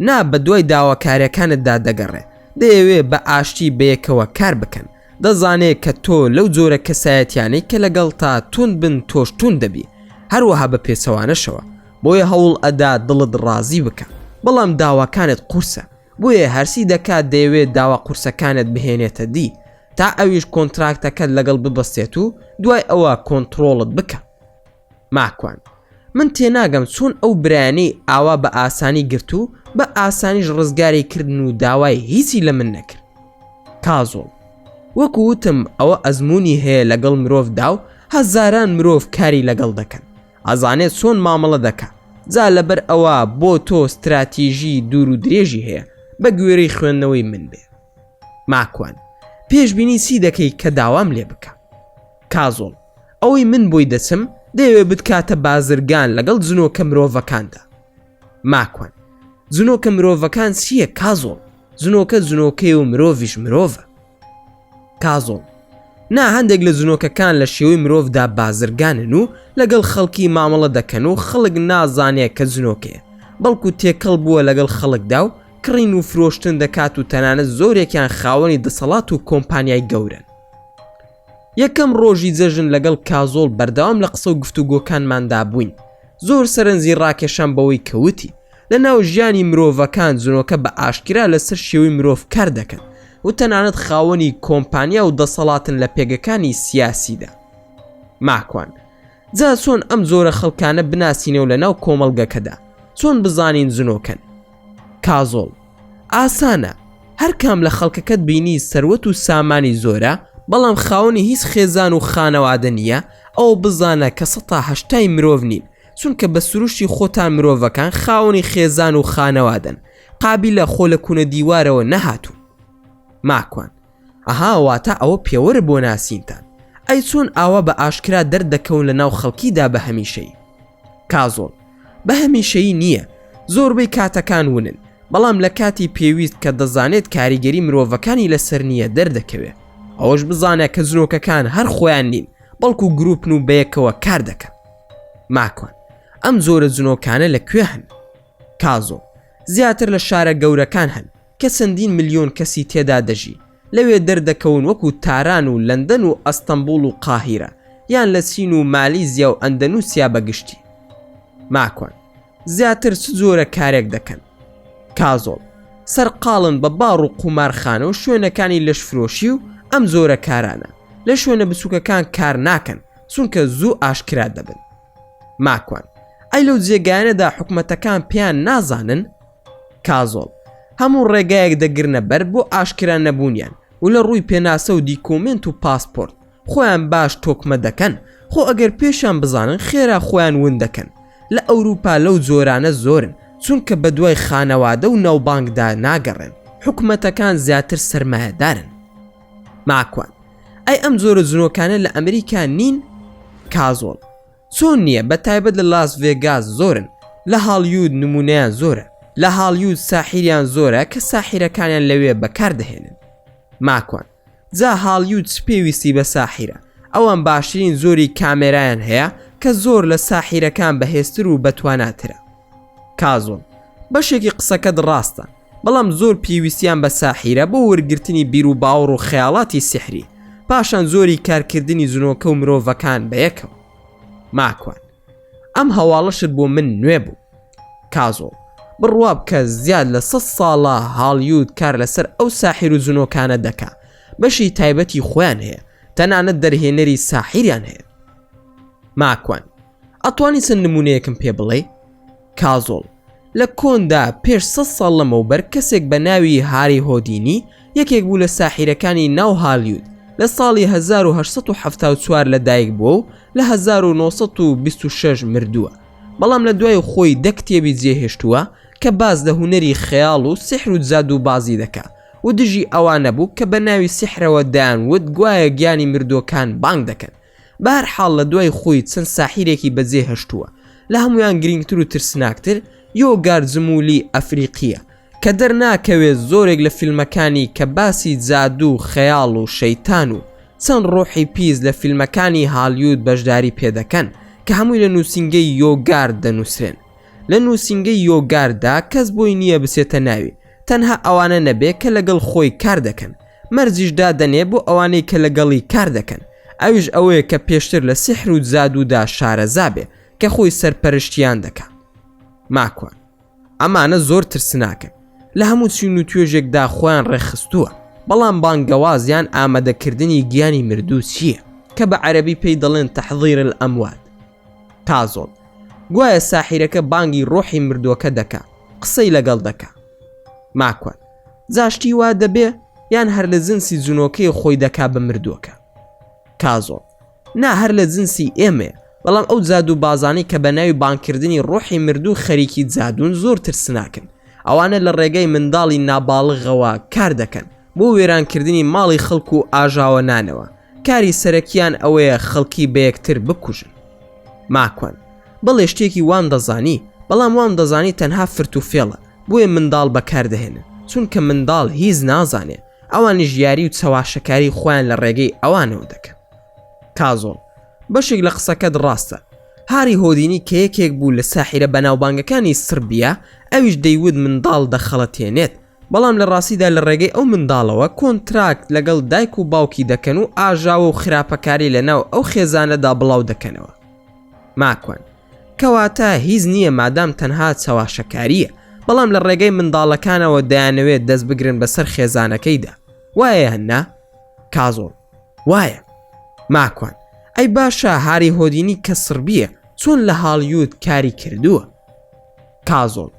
نا بەدوای داواکاریەکانتدا دەگەڕێ، دەیەوێ بە ئاشتی بەیەکەوە کار بکەن، دەزانێ کە تۆ لەو جۆرە کەسایەتیانەی کە لەگەڵتا توند بن تۆش توند دەبی، هەروەها بە پێچەوانەشەوە، بۆیە هەوڵ ئەدا دڵت ڕازی بکا، بەڵام داواکانت قورسە، بۆیە هەرسی دەکات دەیەوێت داوا قورسەکانت بهێنێتە دی تا ئەویش کۆنتراکتەکەت لەگەڵ ببەستێت و دوای ئەوە کۆنتڕۆڵت بکا. ماکوان، من تێناگەم چۆن ئەو برایانەی ئاوا بە ئاسانی گرت و بە ئاسانیش ڕزگاری کردن و داوای هیچی لە من نەکرد. کازۆڵ، وەکو وتم ئەوە ئەزموونی هەیە لەگەڵ مرۆڤدا و هەزاران مرۆڤ کاری لەگەڵ دەکەن، ئەزانێت چۆن مامەڵە دەکا جا لەبەر ئەوە بۆ تۆ ستراتیژی دوور و درێژی هەیە بە گوێرەی خوێندنەوەی من بێ. ماکوان، پێشبینی چی دەکەی کە داوام لێ بکا؟ کازۆڵ، ئەوەی من بۆی دەچم دەیەوێ بتکاتە بازرگان لەگەڵ جنۆکە مرۆڤەکاندا. ماکوان، جنۆکە مرۆڤەکان چییە کازۆڵ؟ جنۆکە جنۆکەیە و مرۆڤیش مرۆڤە. کازۆڵ، نا هەندێک لە جنۆکەکان لە شێوەی مرۆڤدا بازرگانن و لەگەڵ خەڵکی مامەڵە دەکەن و خەڵک نازانێ کە جنۆکەیە بەڵکو تێکەڵ بووە لەگەڵ خەڵکدا و کڕین و فرۆشتن دەکات و تەنانەت زۆرێکیان خاوەنی دەسەڵات و کۆمپانیای گەورەن. یەکەم ڕۆژی جەژن لەگەڵ کازۆڵ بەردەوام لە قسە و گفتوگۆکانماندا بووین زۆر سەرنجی ڕاکێشام بەوەی کە وتی لە ناو ژیانی مرۆڤەکان جنۆکە بە ئاشکرا لەسەر شێوەی مرۆڤ کار دەکەن و تەنانەت خاوەنی کۆمپانیا و دەسەڵاتن لە پێگەکانی سیاسیدا. ماکوان، جا چۆن ئەم جۆرە خەڵکانە بناسینەوە لە ناو کۆمەڵگەکەدا؟ چۆن بزانین جنۆکەن؟ کازۆڵ، ئاسانە، هەر کام لە خەڵکەکەت بینی سەروەت و سامانی زۆرە بەڵام خاوەنی هیچ خێزان و خانەوادە نییە، ئەوە بزانە کە سەتا هەشتای مرۆڤ نین، چونکە بە سروشتی خۆتان مرۆڤەکان خاوەنی خێزان و خانەوادەن، قابیلە خۆ لە کونە دیوارەوە نەهاتوون. ماکوان، ئەها واتە ئەوە پێوەرە بۆ ناسینتان، ئەی چۆن ئاوا بە ئاشکرا دەردەکەون لە ناو خەڵکیدا بە هەمیشەیی؟ کازۆڵ، بە هەمیشەیی نییە، زۆربەی کاتەکان ونن، بەڵام لە کاتی پێویست کە دەزانێت کاریگەری مرۆڤەکانی لەسەر نییە دەردەکەوێ. ئەوەش بزانە کە جنۆکەکان هەر خۆیان نین، بەڵکو گروپن و بەیەکەوە کار دەکەن. ماکوان، ئەم جۆرە جنۆکانە لە کوێ هەن؟ کازۆ، زیاتر لە شارە گەورەکان هەن کە چەندین ملیۆن کەسی تێدا دەژی، لەوێ دەردەکەون وەکو تاران و لەندەن و ئەستەنبوڵ و قاهیرە، یان لە چین و مالیزیا و ئەندەنوسیا بە گشتی. ماکوان، زیاتر چ جۆرە کارێک دەکەن؟ کازۆڵ، سەرقاڵن بە باڕ و قومارخانە و شوێنەکانی لەشفرۆشی و ئەم جۆرە کارانە، لە شوێنە بچوکەکان کار ناکەن، چونکە زوو ئاشکرا دەبن. ماکوان، ئەی لەو جێگایانەدا حکومەتەکان پێیان نازانن؟ کازۆڵ، هەموو ڕێگایەک دەگرنە بەر بۆ ئاشکرا نەبوونیان و لە ڕووی پێناسە و دیکۆمێنت و پاسپۆرت خۆیان باش تۆکمە دەکەن، خۆ ئەگەر پێشیان بزانن خێرا خۆیان ون دەکەن. لە ئەوروپا لەو جۆرانە زۆرن، چونکە بەدوای خانەوادە و ناوبانگدا ناگەڕێن، حکومەتەکان زیاتر سەرمایەدارن. ماکوان. ئەی ئەم جۆرە جنۆکانە لە ئەمریکا نین؟ کازۆڵ، چۆن نییە بە تایبەت لە لاس ڤێگاس زۆرن، لە هاڵیود نمونەیان زۆرە، لە هاڵیود ساحیریان زۆرە کە ساحیرەکانیان لەوێ بەکار دەهێنن. ماکوان، جا هاڵیود چ پێویستی بە ساحیرە، ئەوان باشترین جۆری کامێرایان هەیە کە زۆر لە ساحیرەکان بەهێزتر و بەتواناترە. کازۆڵ، بەشێکی قسەکەت ڕاستە، بەڵام زۆر پێویستیان بە ساحیرە بۆ وەرگرتنی بیروباوەڕ و خەیاڵاتی سیحری، پاشان زۆری کارکردنی جنۆکە و مرۆڤەکان بەیەکەوە. ماکوان، ئەم هەواڵەشت بۆ من نوێ بوو. کازۆڵ، بڕوا بکە زیاد لە سەد ساڵە هاڵیود کار لەسەر ئەو ساحیر و جنۆکانە دەکا، بەشی تایبەتی خۆیان هەیە، تەنانەت دەرهێنەری ساحیریان هەیە. ماکوان، ئەتوانی چەند نمونەیەکم پێ بڵێی؟ کازۆڵ، لە کۆندا پێش سەد ساڵ لەمەوبەر کەسێک بە ناوی هاری هۆدینی یەکێک بوو لە ساحیرەکانی ناو هالیود لە ساڵی 1874 لە دایک بووە و لە 1926 مردووە بەڵام لە دوای خۆی دە کتێبی جێهێشتووە کە باس لە هونەری خەیاڵ و سیحر و جادووبازی دەکا و دژی ئەوانە بوو کە بە ناوی سیحرەوە دەیانوت گوایە گیانی مردووەکان بانگ دەکەن بەهەرحاڵ لە دوای خۆی چەند ساحیرێکی بەجێ هێشتووە، لە هەموویان گرینگتر و ترسناکتر یۆگار جمولی ئەفریقییە، کە دەرناکەوێت زۆرێک لە فیلمەکانی کە باسی جادوو و خەیاڵ و شەیتان و چەند ڕۆحی پیس لە فیلمەکانی هالیود بەشداری پێدەکەن کە هەمووی لە نووسینگەی یۆگارد دەنووسرێن. لە نووسینگەی یۆگارددا کەس بۆی نییە بچێتە ناوی، تەنها ئەوانە نەبێ کە لەگەڵ خۆی کار دەکەن، مەرجیش دادەنێ بۆ ئەوانەی کە لەگەڵی کار دەکەن، ئەویش ئەوەیە کە پێشتر لە سیحر و جادوودا شارەزا بێ کە خۆی سەرپەرشتیان دەکا. ماکوان. ئەمانە زۆر ترسناکن، لە هەموو چین و توێژێکدا خۆیان ڕێکخستووە، بەڵام بانگەواز یان ئامادەکردنی گیانی مردوو چییە؟ کە بە عەرەبی پێی دەڵێن تحضیر الاموات. تازۆڵ، گوایە ساحیرەکە بانگی ڕۆحی مردووەکە دەکا، قسەی لەگەڵ دەکا. ماکوان، جا شتی وا دەبێ یان هەر لە جنسی جنۆکەی خۆی دەکا بە مردووەکە؟ کازۆڵ، نا هەر لە جنسی ئێمەیە، بەڵام ئەو جادووبازانەی کە بە ناوی بانگکردنی ڕۆحی مردوو خەریکی جادوون زۆر ترسناکن، ئەوانە لە ڕێگای منداڵی ناباڵغەوە کار دەکەن بۆ وێرانکردنی ماڵی خەڵک و ئاژاوە نانەوە، کاری سەرەکیان ئەوەیە خەڵکی بەیەکتر بکوژن. ماکوان، بەڵێ شتێکی وام دەزانی، بەڵام وام دەزانی تەنها فرت و فێڵە، بۆیە منداڵ بەکار دەهێنن، چونکە منداڵ هیچ نازانێ، ئەوانیش یاری و چەواشەکاری خۆیان لە ڕێگەی ئەوانەوە دەکەن. کازۆڵ، بەشێک لە قسەکەت ڕاستە، هاری هۆدینی کە یەکێک بوو لە ساحیرە بەناوبانگەکانی سڕبیا، ئەویش دەیوت منداڵ دەخەڵەتێنێت، بەڵام لە ڕاستیدا لە ڕێگەی ئەو منداڵەوە کۆنتراکت لەگەڵ دایک و باوکی دەکەن و ئاژاوە و خراپەکاری لە ناو ئەو خێزانەدا بڵاو دەکەنەوە. ماکوان، کەواتە هیچ نییە مادام تەنها چەواشەکارییە، بەڵام لە ڕێگەی منداڵەکانەوە دەیانەوێت دەست بگرن بەسەر خێزانەکەیدا، وایە یان نا؟ کازۆڵ، وایە. ماکوان، ئەی باشە هاری هۆدینی کە سڕبییە چۆن لە هاڵیود کاری کردووە؟ کازۆڵ،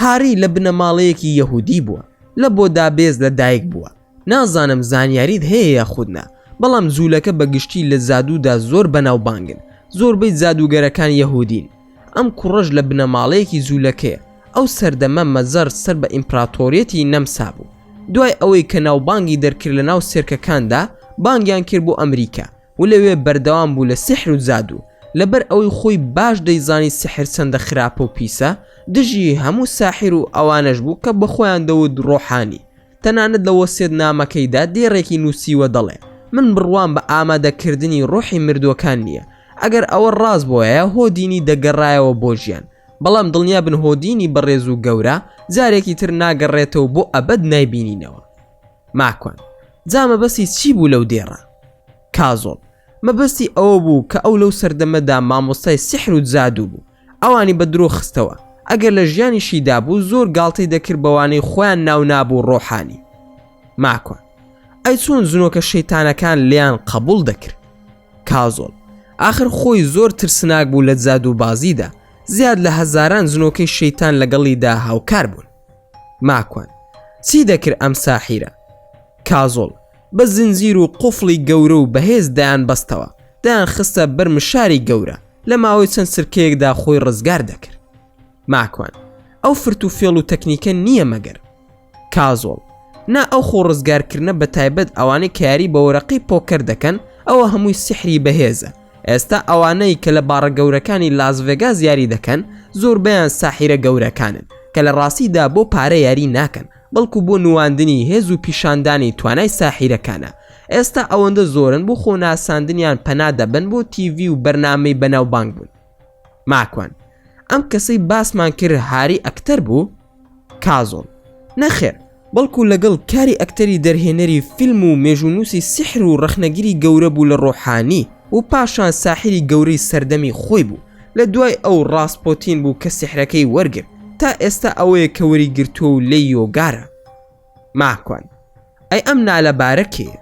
هاری لە بنەماڵەیەکی یەهودی بووە، لە بۆدابێست لە دایک بووە، نازانم زانیاریت هەیە یاخود نا، بەڵام جوولەکە بە گشتی لە جادوودا زۆر بەناوبانگن، زۆربەی جادووگەرەکان یەهودین، ئەم کوڕەش لە بنەماڵەیەکی جوولەکەیە، ئەو سەردەمە مەجەڕ سەر بە ئیمپراتۆریەتی نەمسا بوو، دوای ئەوەی کە ناوبانگی دەرکرد لە ناو سێرکەکاندا بانگیان کرد بۆ ئەمریکا، و لەوێ بەردەوام بوو لە سیحر و جادوو، لەبەر ئەوەی خۆی باش دەیزانی سیحر چەندە خراپە و پیسە، دژی هەموو ساحیر و ئەوانەش بوو کە بەخۆیان دەوت ڕۆحانی، تەنانەت لە وەسێتنامەکەیدا دێڕێکی نووسیوە دەڵێ، من بڕوام بە ئامادەکردنی ڕۆحی مردووەکان نییە، ئەگەر ئەوە ڕاست بۆیایە هۆدینی دەگەڕایەوە بۆ ژیان، بەڵام دڵنیابن هۆدینی بەڕێز و گەورە جارێکی تر ناگەڕێتەوە بۆ ئەبەد نایبینینەوە. ماکوان، جا مەبەستی چی بوو لەو دێڕە؟ کازۆڵ، مەبەستی ئەوە بوو کە ئەو لەو سەردەمەدا مامۆستای سیحر و جادوو بوو، ئەوانی بە درۆ خستەوە، ئەگەر لە ژیانیشیدا بوو زۆر گاڵتەی دەکرد بەوانەی خۆیان ناونابوو ڕۆحانی. ماکوان، ئەی چۆن جنۆکە شەیتانەکان لێیان قەبوڵ دەکرد؟ کازۆڵ، ئاخر خۆی زۆر ترسناک بوو لە جادووبازیدا، زیاد لە هەزاران جنۆکەی شەیتان لەگەڵیدا هاوکار بوون. ماکوان، چی دەکرد ئەم ساحیرە؟ کازۆڵ، بە زنجیر و قوفڵی گەورە و بەهێز دەیانبەستەوە، دەیانخستە بەر مشاری گەورە، لە ماوەی چەند چرکەیەکدا خۆی ڕزگار دەکرد. ماکوان، ئەو فرت و فێڵ و تەکنیکە نییە مەگەر؟ کازۆڵ، نا ئەو خۆ ڕزگارکردنە بە تایبەت ئەوانەی کە یاری بە وەرەقەی پۆکەر دەکەن ئەوە هەمووی سیحری بەهێزە ئێستا ئەوانەی کە لە باڕە گەورەکانی لاس ڤێگاس یاری دەکەن زۆربەیان ساحیرە گەورەکانن کە لە ڕاستیدا بۆ پارە یاری ناکەن بەڵکو بۆ نواندنی هێز و پیشاندانی توانای ساحیرەکانە ئێستا ئەوەندە زۆرن بۆ خۆناساندنیان پەنا دەبەن بۆ تیڤی و بەرنامەی بەناوبانگ بوون. ماکوان، ئەم کەسەی باسمان کرد هاری ئەکتەر بوو؟ کازۆڵ، نەخێر، بەڵکو لەگەڵ کاری ئەکتەری دەرهێنەری فیلم و مێژوونووسی سیحر و ڕەخنەگری گەورە بوو لە ڕۆحانی و پاشان ساحیری گەورەی سەردەمی خۆی بوو، لە دوای ئەو ڕاسپۆتین بوو کە سیحرەکەی وەرگرت، تا ئێستا ئەوەیە کە وەریگرتووە و لێی یۆگارە. ماکوان، ئەی ئەم نالەبارە کێیە؟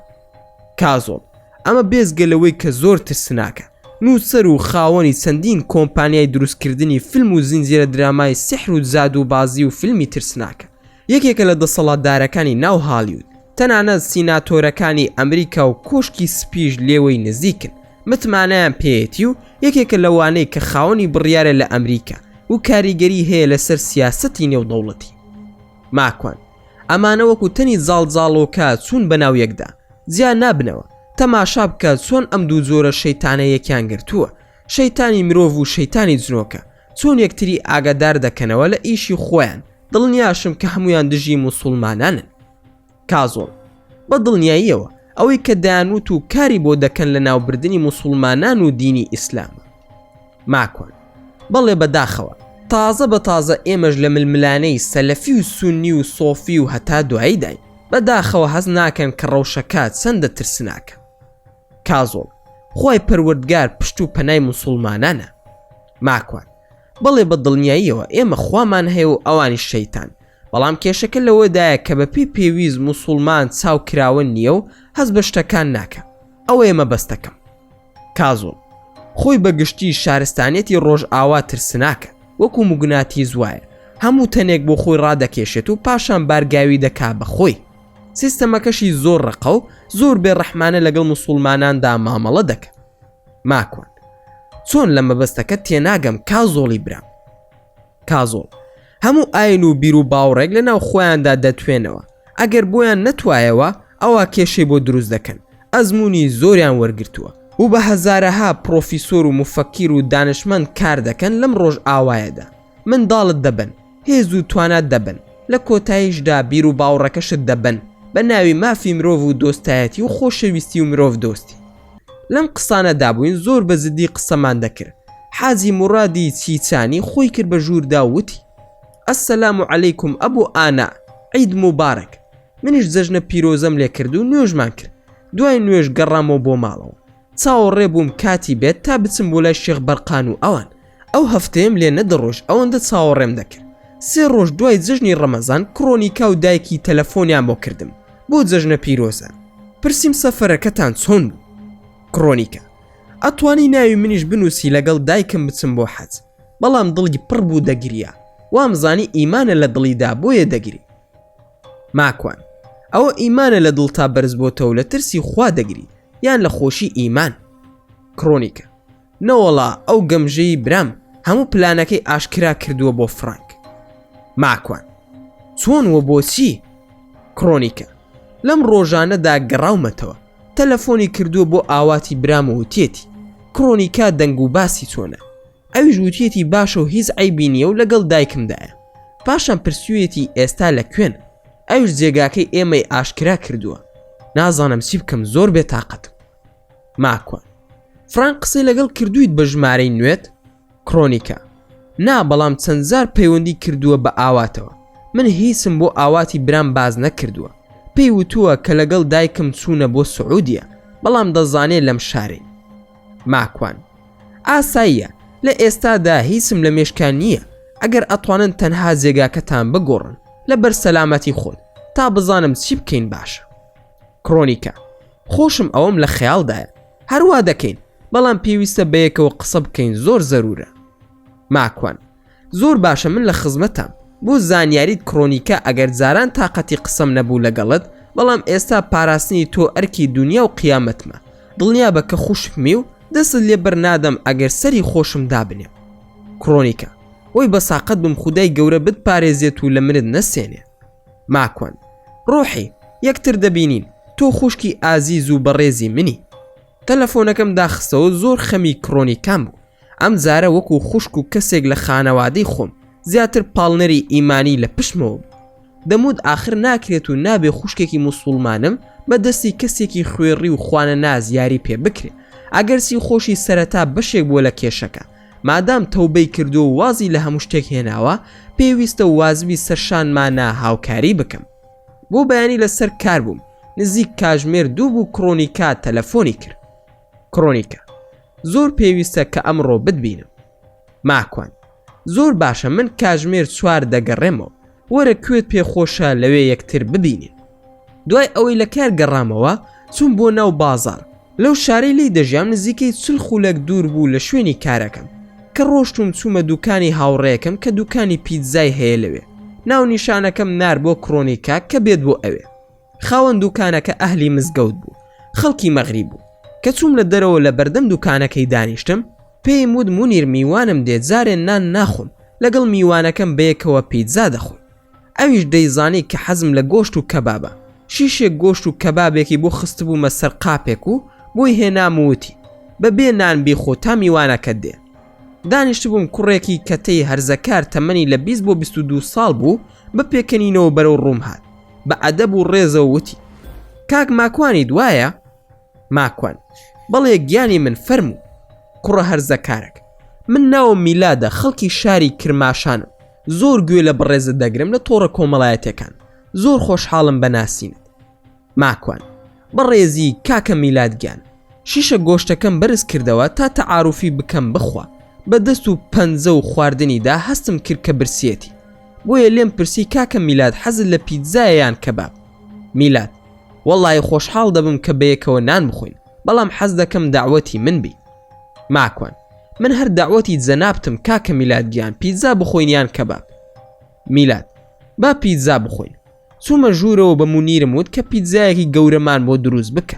کازۆڵ، ئەمە بێزگە لەوەی کە زۆر ترسناکە، نووسەر و خاوەنی چەندین کۆمپانیای دروستکردنی فیلم و زنجیرە درامای سیحر و جادووبازی و فیلمی ترسناکە، یەکێکە لە دەسەڵاتدارەکانی ناو هالیود، تەنانەت سیناتۆرەکانی ئەمریکا و کۆشکی سپیش لێوەی نزیکن، متمانەیان پێیەتی و یەکێکە لەوانەی کە خاوەنی بڕیارە لە ئەمریکا و کاریگەری هەیە لەسەر سیاسەتی نێودەوڵەتی. ماکوان، ئەمانە وەکو تەنی جاڵجاڵۆکە چوون بەناو یەکدا، جیا نابنەوە، تەماشا بکە چۆن ئەم دوو جۆرە شەیتانە یەکیان گرتووە، شەیتانی مرۆڤ و شەیتانی جنۆکە، چۆن یەکتری ئاگادار دەکەنەوە لە ئیشی خۆیان، دڵنیاشم کە هەموویان دژی موسوڵمانانن. کازۆڵ، بە دڵنیاییەوە، ئەوەی کە دەیانوت و کاری بۆ دەکەن لەناوبردنی موسوڵمانان و دینی ئیسلامە. ماکوان، بەڵێ بە داخەوە، تازە بە تازە ئێمەش لە ململانێی سەلەفی و سوننی و سۆفی و هەتا دوایی داین، بە داخەوە هەست ناکەن کە ڕەوشەکە چەندە ترسناکە. کازۆڵ، خوای پەروەردگار پشت و پەنای موسوڵمانانە. ماکوان، بەڵێ بە دڵنیاییەوە ئێمە خوامان هەیە و ئەوانیش شەیتان، بەڵام کێشەکە لەوەدایە کە بەپێی پێویست موسوڵمان چاو کراوە نییە و هەست بە شتەکان ناکا، ئەوەیە مەبەستەکەم. کازۆڵ، خۆی بە گشتی شارستانیەتی ڕۆژئاوا ترسناکە، وەکو موگناتیس وایە، هەموو تەنێک بۆ خۆی ڕادەکێشێت و پاشان بارگاوی دەکا بە خۆی. سیستەمەکەشی زۆر ڕەقە و زۆر بێ ڕەحمانە لەگەڵ موسوڵماناندا مامەڵە دەکا. ماکوان، چۆن لە مەبەستەکەت تێناگەم کازۆڵی برام؟ کازۆڵ، هەموو ئاین و بیروباوڕێک لە ناو خۆیاندا دەتوێنەوە، ئەگەر بۆیان نەتوایەوە ئەوا کێشەی بۆ دروست دەکەن، ئەزموونی زۆریان وەرگرتووە و بە هەزارەها پڕۆفیسۆر و موفەکیر و دانشمەند کار دەکەن لەم ڕۆژئاوایەدا، منداڵت دەبەن، هێز و توانات دەبەن، لە کۆتاییشدا بیروباوڕەکەشت دەبەن بە ناوی مافی مرۆڤ و دۆستایەتی و خۆشەویستی و مرۆڤدۆستی. لەم قسانەدا بووین زۆر بە جدی قسەمان دەکرد، حاجی مورادی چیچانی خۆی کرد بە ژووردا و وتی، السلام علیکم ابو ئانا، عید مبارک. منیش جەژنە پیرۆزەم لێ کرد و نوێژمان کرد. دوای نوێژ گەڕامەوە بۆ ماڵەوە. چاوەڕێ بووم کاتی بێت تا بچم بۆ لای شێخ بەرقان و ئەوان. ئەو هەفتەیەم لێ نەدەڕۆیشت ئەوەندە چاوەڕێم دەکرد. سێ ڕۆژ دوای جەژنی ڕەمەزان کرۆنیکا و دایکی تەلەفۆنیان بۆ کردم بۆ جەژنە پیرۆزە. پرسیم سەفەرەکەتان چۆن بوو؟ کرۆنیکا، ئەتوانی ناوی منیش بنووسی لەگەڵ دایکم بچم بۆ حەج. بەڵام دڵی پڕ بوو دەگریا. وامزانی ئیمانە لە دڵیدا بۆیە دەگری. ماکوان، ئەوە ئیمانە لە دڵتا بەرز بۆتەوە لە ترسی خوا دەگری یان لە خۆشی ئیمان؟ کرۆنیکا، نەوەڵا ئەو گەمژەی برام هەموو پلانەکەی ئاشکرا کردووە بۆ فرانک. ماکوان، چۆن وە بۆچی؟ کرۆنیکا، لەم ڕۆژانەدا گەڕاومەتەوە تەلەفۆنی کردووە بۆ ئاواتی برام و وتیەتی کرۆنیکا دەنگ و باسی چۆنە؟ ئەویش وتیەتی باشە و هیچ عەیبی نییە و لەگەڵ دایکمدایە. پاشان پرسیویەتی ئێستا لە کوێن؟ ئەویش جێگاکەی ئێمەی ئاشکرا کردووە. نازانم چی بکەم زۆر بێتاقەتم. ماکوان، فرانک قسەی لەگەڵ کردوویت بە ژمارەی نوێت؟ کرۆنیکا، نا بەڵام چەند جار پەیوەندی کردووە بە ئاواتەوە. من هیچم بۆ ئاواتی برام باس نەکردووە. پێی وتووە کە لەگەڵ دایکم چوونە بۆ سعودیە، بەڵام دەزانێ لەم شارەین. ماکوان، ئاساییە، لە ئێستادا هیچم لە مێشکا نییە، ئەگەر ئەتوانن تەنها جێگاکەتان بگۆڕن لەبەر سەلامەتی خۆت تا بزانم چی بکەین باشە. کرۆنیکا، خۆشم ئەوەم لە خەیاڵدایە، هەروا دەکەین، بەڵام پێویستە بەیەکەوە قسە بکەین زۆر زەرورە. ماکوان، زۆر باشە من لە خزمەتام. بۆ زانیاریت کرۆنیکا ئەگەر جاران تاقەتی قسەم نەبوو لەگەڵت بەڵام ئێستا پاراستنی تۆ ئەرکی دونیا و قیامەتمە دڵنیابە کە خوشکمی و دەستت لێ بەرنادەم ئەگەر سەری خۆشم دابنێم. کرۆنیکا، وەی بەساقەت بم خودای گەورە بتپارێزێت و لە منت نەسێنێ. ماکوان، ڕۆحی. یەکتر دەبینین، تۆ خوشکی ئازیز و بەڕێزی منی. تەلەفۆنەکەم داخستەوە زۆر خەمی کرۆنیکام بوو. ئەم جارە وەکو خوشک و کەسێک لە خانەوادەی خۆم زیاتر پاڵنەری ئیمانی لە پشتمەوە بوو. دەموت ئاخر ناکرێت و نابێ خوشکێکی موسوڵمانم بە دەستی کەسێکی خوێڕی و خوانەناس یاری پێ بکرێ. ئەگەرچی خۆشی سەرەتا بەشێک بووە لە کێشەکە. مادام تەوبەی کردووە و وازی لە هەموو شتێک هێناوە، پێویستە و وازبی سەرشانمانە هاوکاری بکەم. بۆ بەیانی لەسەر کار بووم، نزیک کاژمێر دوو بوو کرۆنیکا تەلەفۆنی کرد. کرۆنیکا، زۆر پێویستە کە ئەمڕۆ بتبینم. ماکوان، زۆر باشە من کاژمێر چوار دەگەڕێمەوە، وەرە کوێت پێ خۆشە لەوێ یەکتر ببینین. دوای ئەوەی لە کار گەڕامەوە چووم بۆ ناو بازاڕ، لەو شارەی لێی دەژیام نزیکەی چل خولەک دوور بوو لە شوێنی کارەکەم، کە ڕۆشتووم چوومە دوکانی هاوڕێیەکەم کە دوکانی پیتزای هەیە لەوێ، ناونیشانەکەم نارد بۆ کرۆنیکا کە بێت بۆ ئەوێ. خاوەن دوکانەکە ئەهلی مزگەوت بوو، خەڵکی مەغریب بوو. کە چووم لە دەرەوە لە بەردەم دوکانەکەی دانیشتم، پێیم وت مونیر میوانم دێ جارێ نان ناخۆم، لەگەڵ میوانەکەم بەیەکەوە پیتزا دەخۆین. ئەویش دەیزانی کە حەزم لە گۆشت و کەبابە، شیشێک گۆشت و کەبابێکی بۆ خستبوومە سەر قاپێک و بۆی هێنام و وتی، بە بێ نان بیخۆ تا میوانەکەت دێ. دانیشتبووم کوڕێکی کەتەی هەرزەکار تەمەنی لە 20 بۆ 22 ساڵ بوو بە پێکەنینەوە بەرەو ڕووم هات، بە ئەدەب و ڕێزەوە وتی، کاک ماکوانیت وایە؟ ماکوان، بەڵێ گیانی من فەرموو. کوڕە هەرزەکارەک، من ناوم میلادە خەڵکی شاری کرماشانم زۆر گوێ لە بەڕێزت دەگرم لە تۆڕە کۆمەڵایەتیەکان زۆر خۆشحاڵم بە ناسینت. ماکوان، بەڕێزی کاکە میلاد گیان شیشە گۆشتەکەم بەرز کردەوە تا تەعاروفی بکەم بخوا بە دەست و پەنجە و خواردنیدا هەستم کرد کە برسیەتی بۆیە لێم پرسی کاکە میلاد حەزت لە پیتزایە یان کەباب؟ میلاد، وەڵایی خۆشحاڵ دەبم کە بەیەکەوە نان بخۆین بەڵام حەز دەکەم دەعوەتی من بی. ماکوان، من هەر دەعوەتی جەنابتم کاکە میلاد گیان پیتزا بخۆین یان کەباب؟ میلاد، با پیتزا بخۆین. چوومە ژوورەوە بە مونیرم وت کە پیتزایەکی گەورەمان بۆ دروست بکە.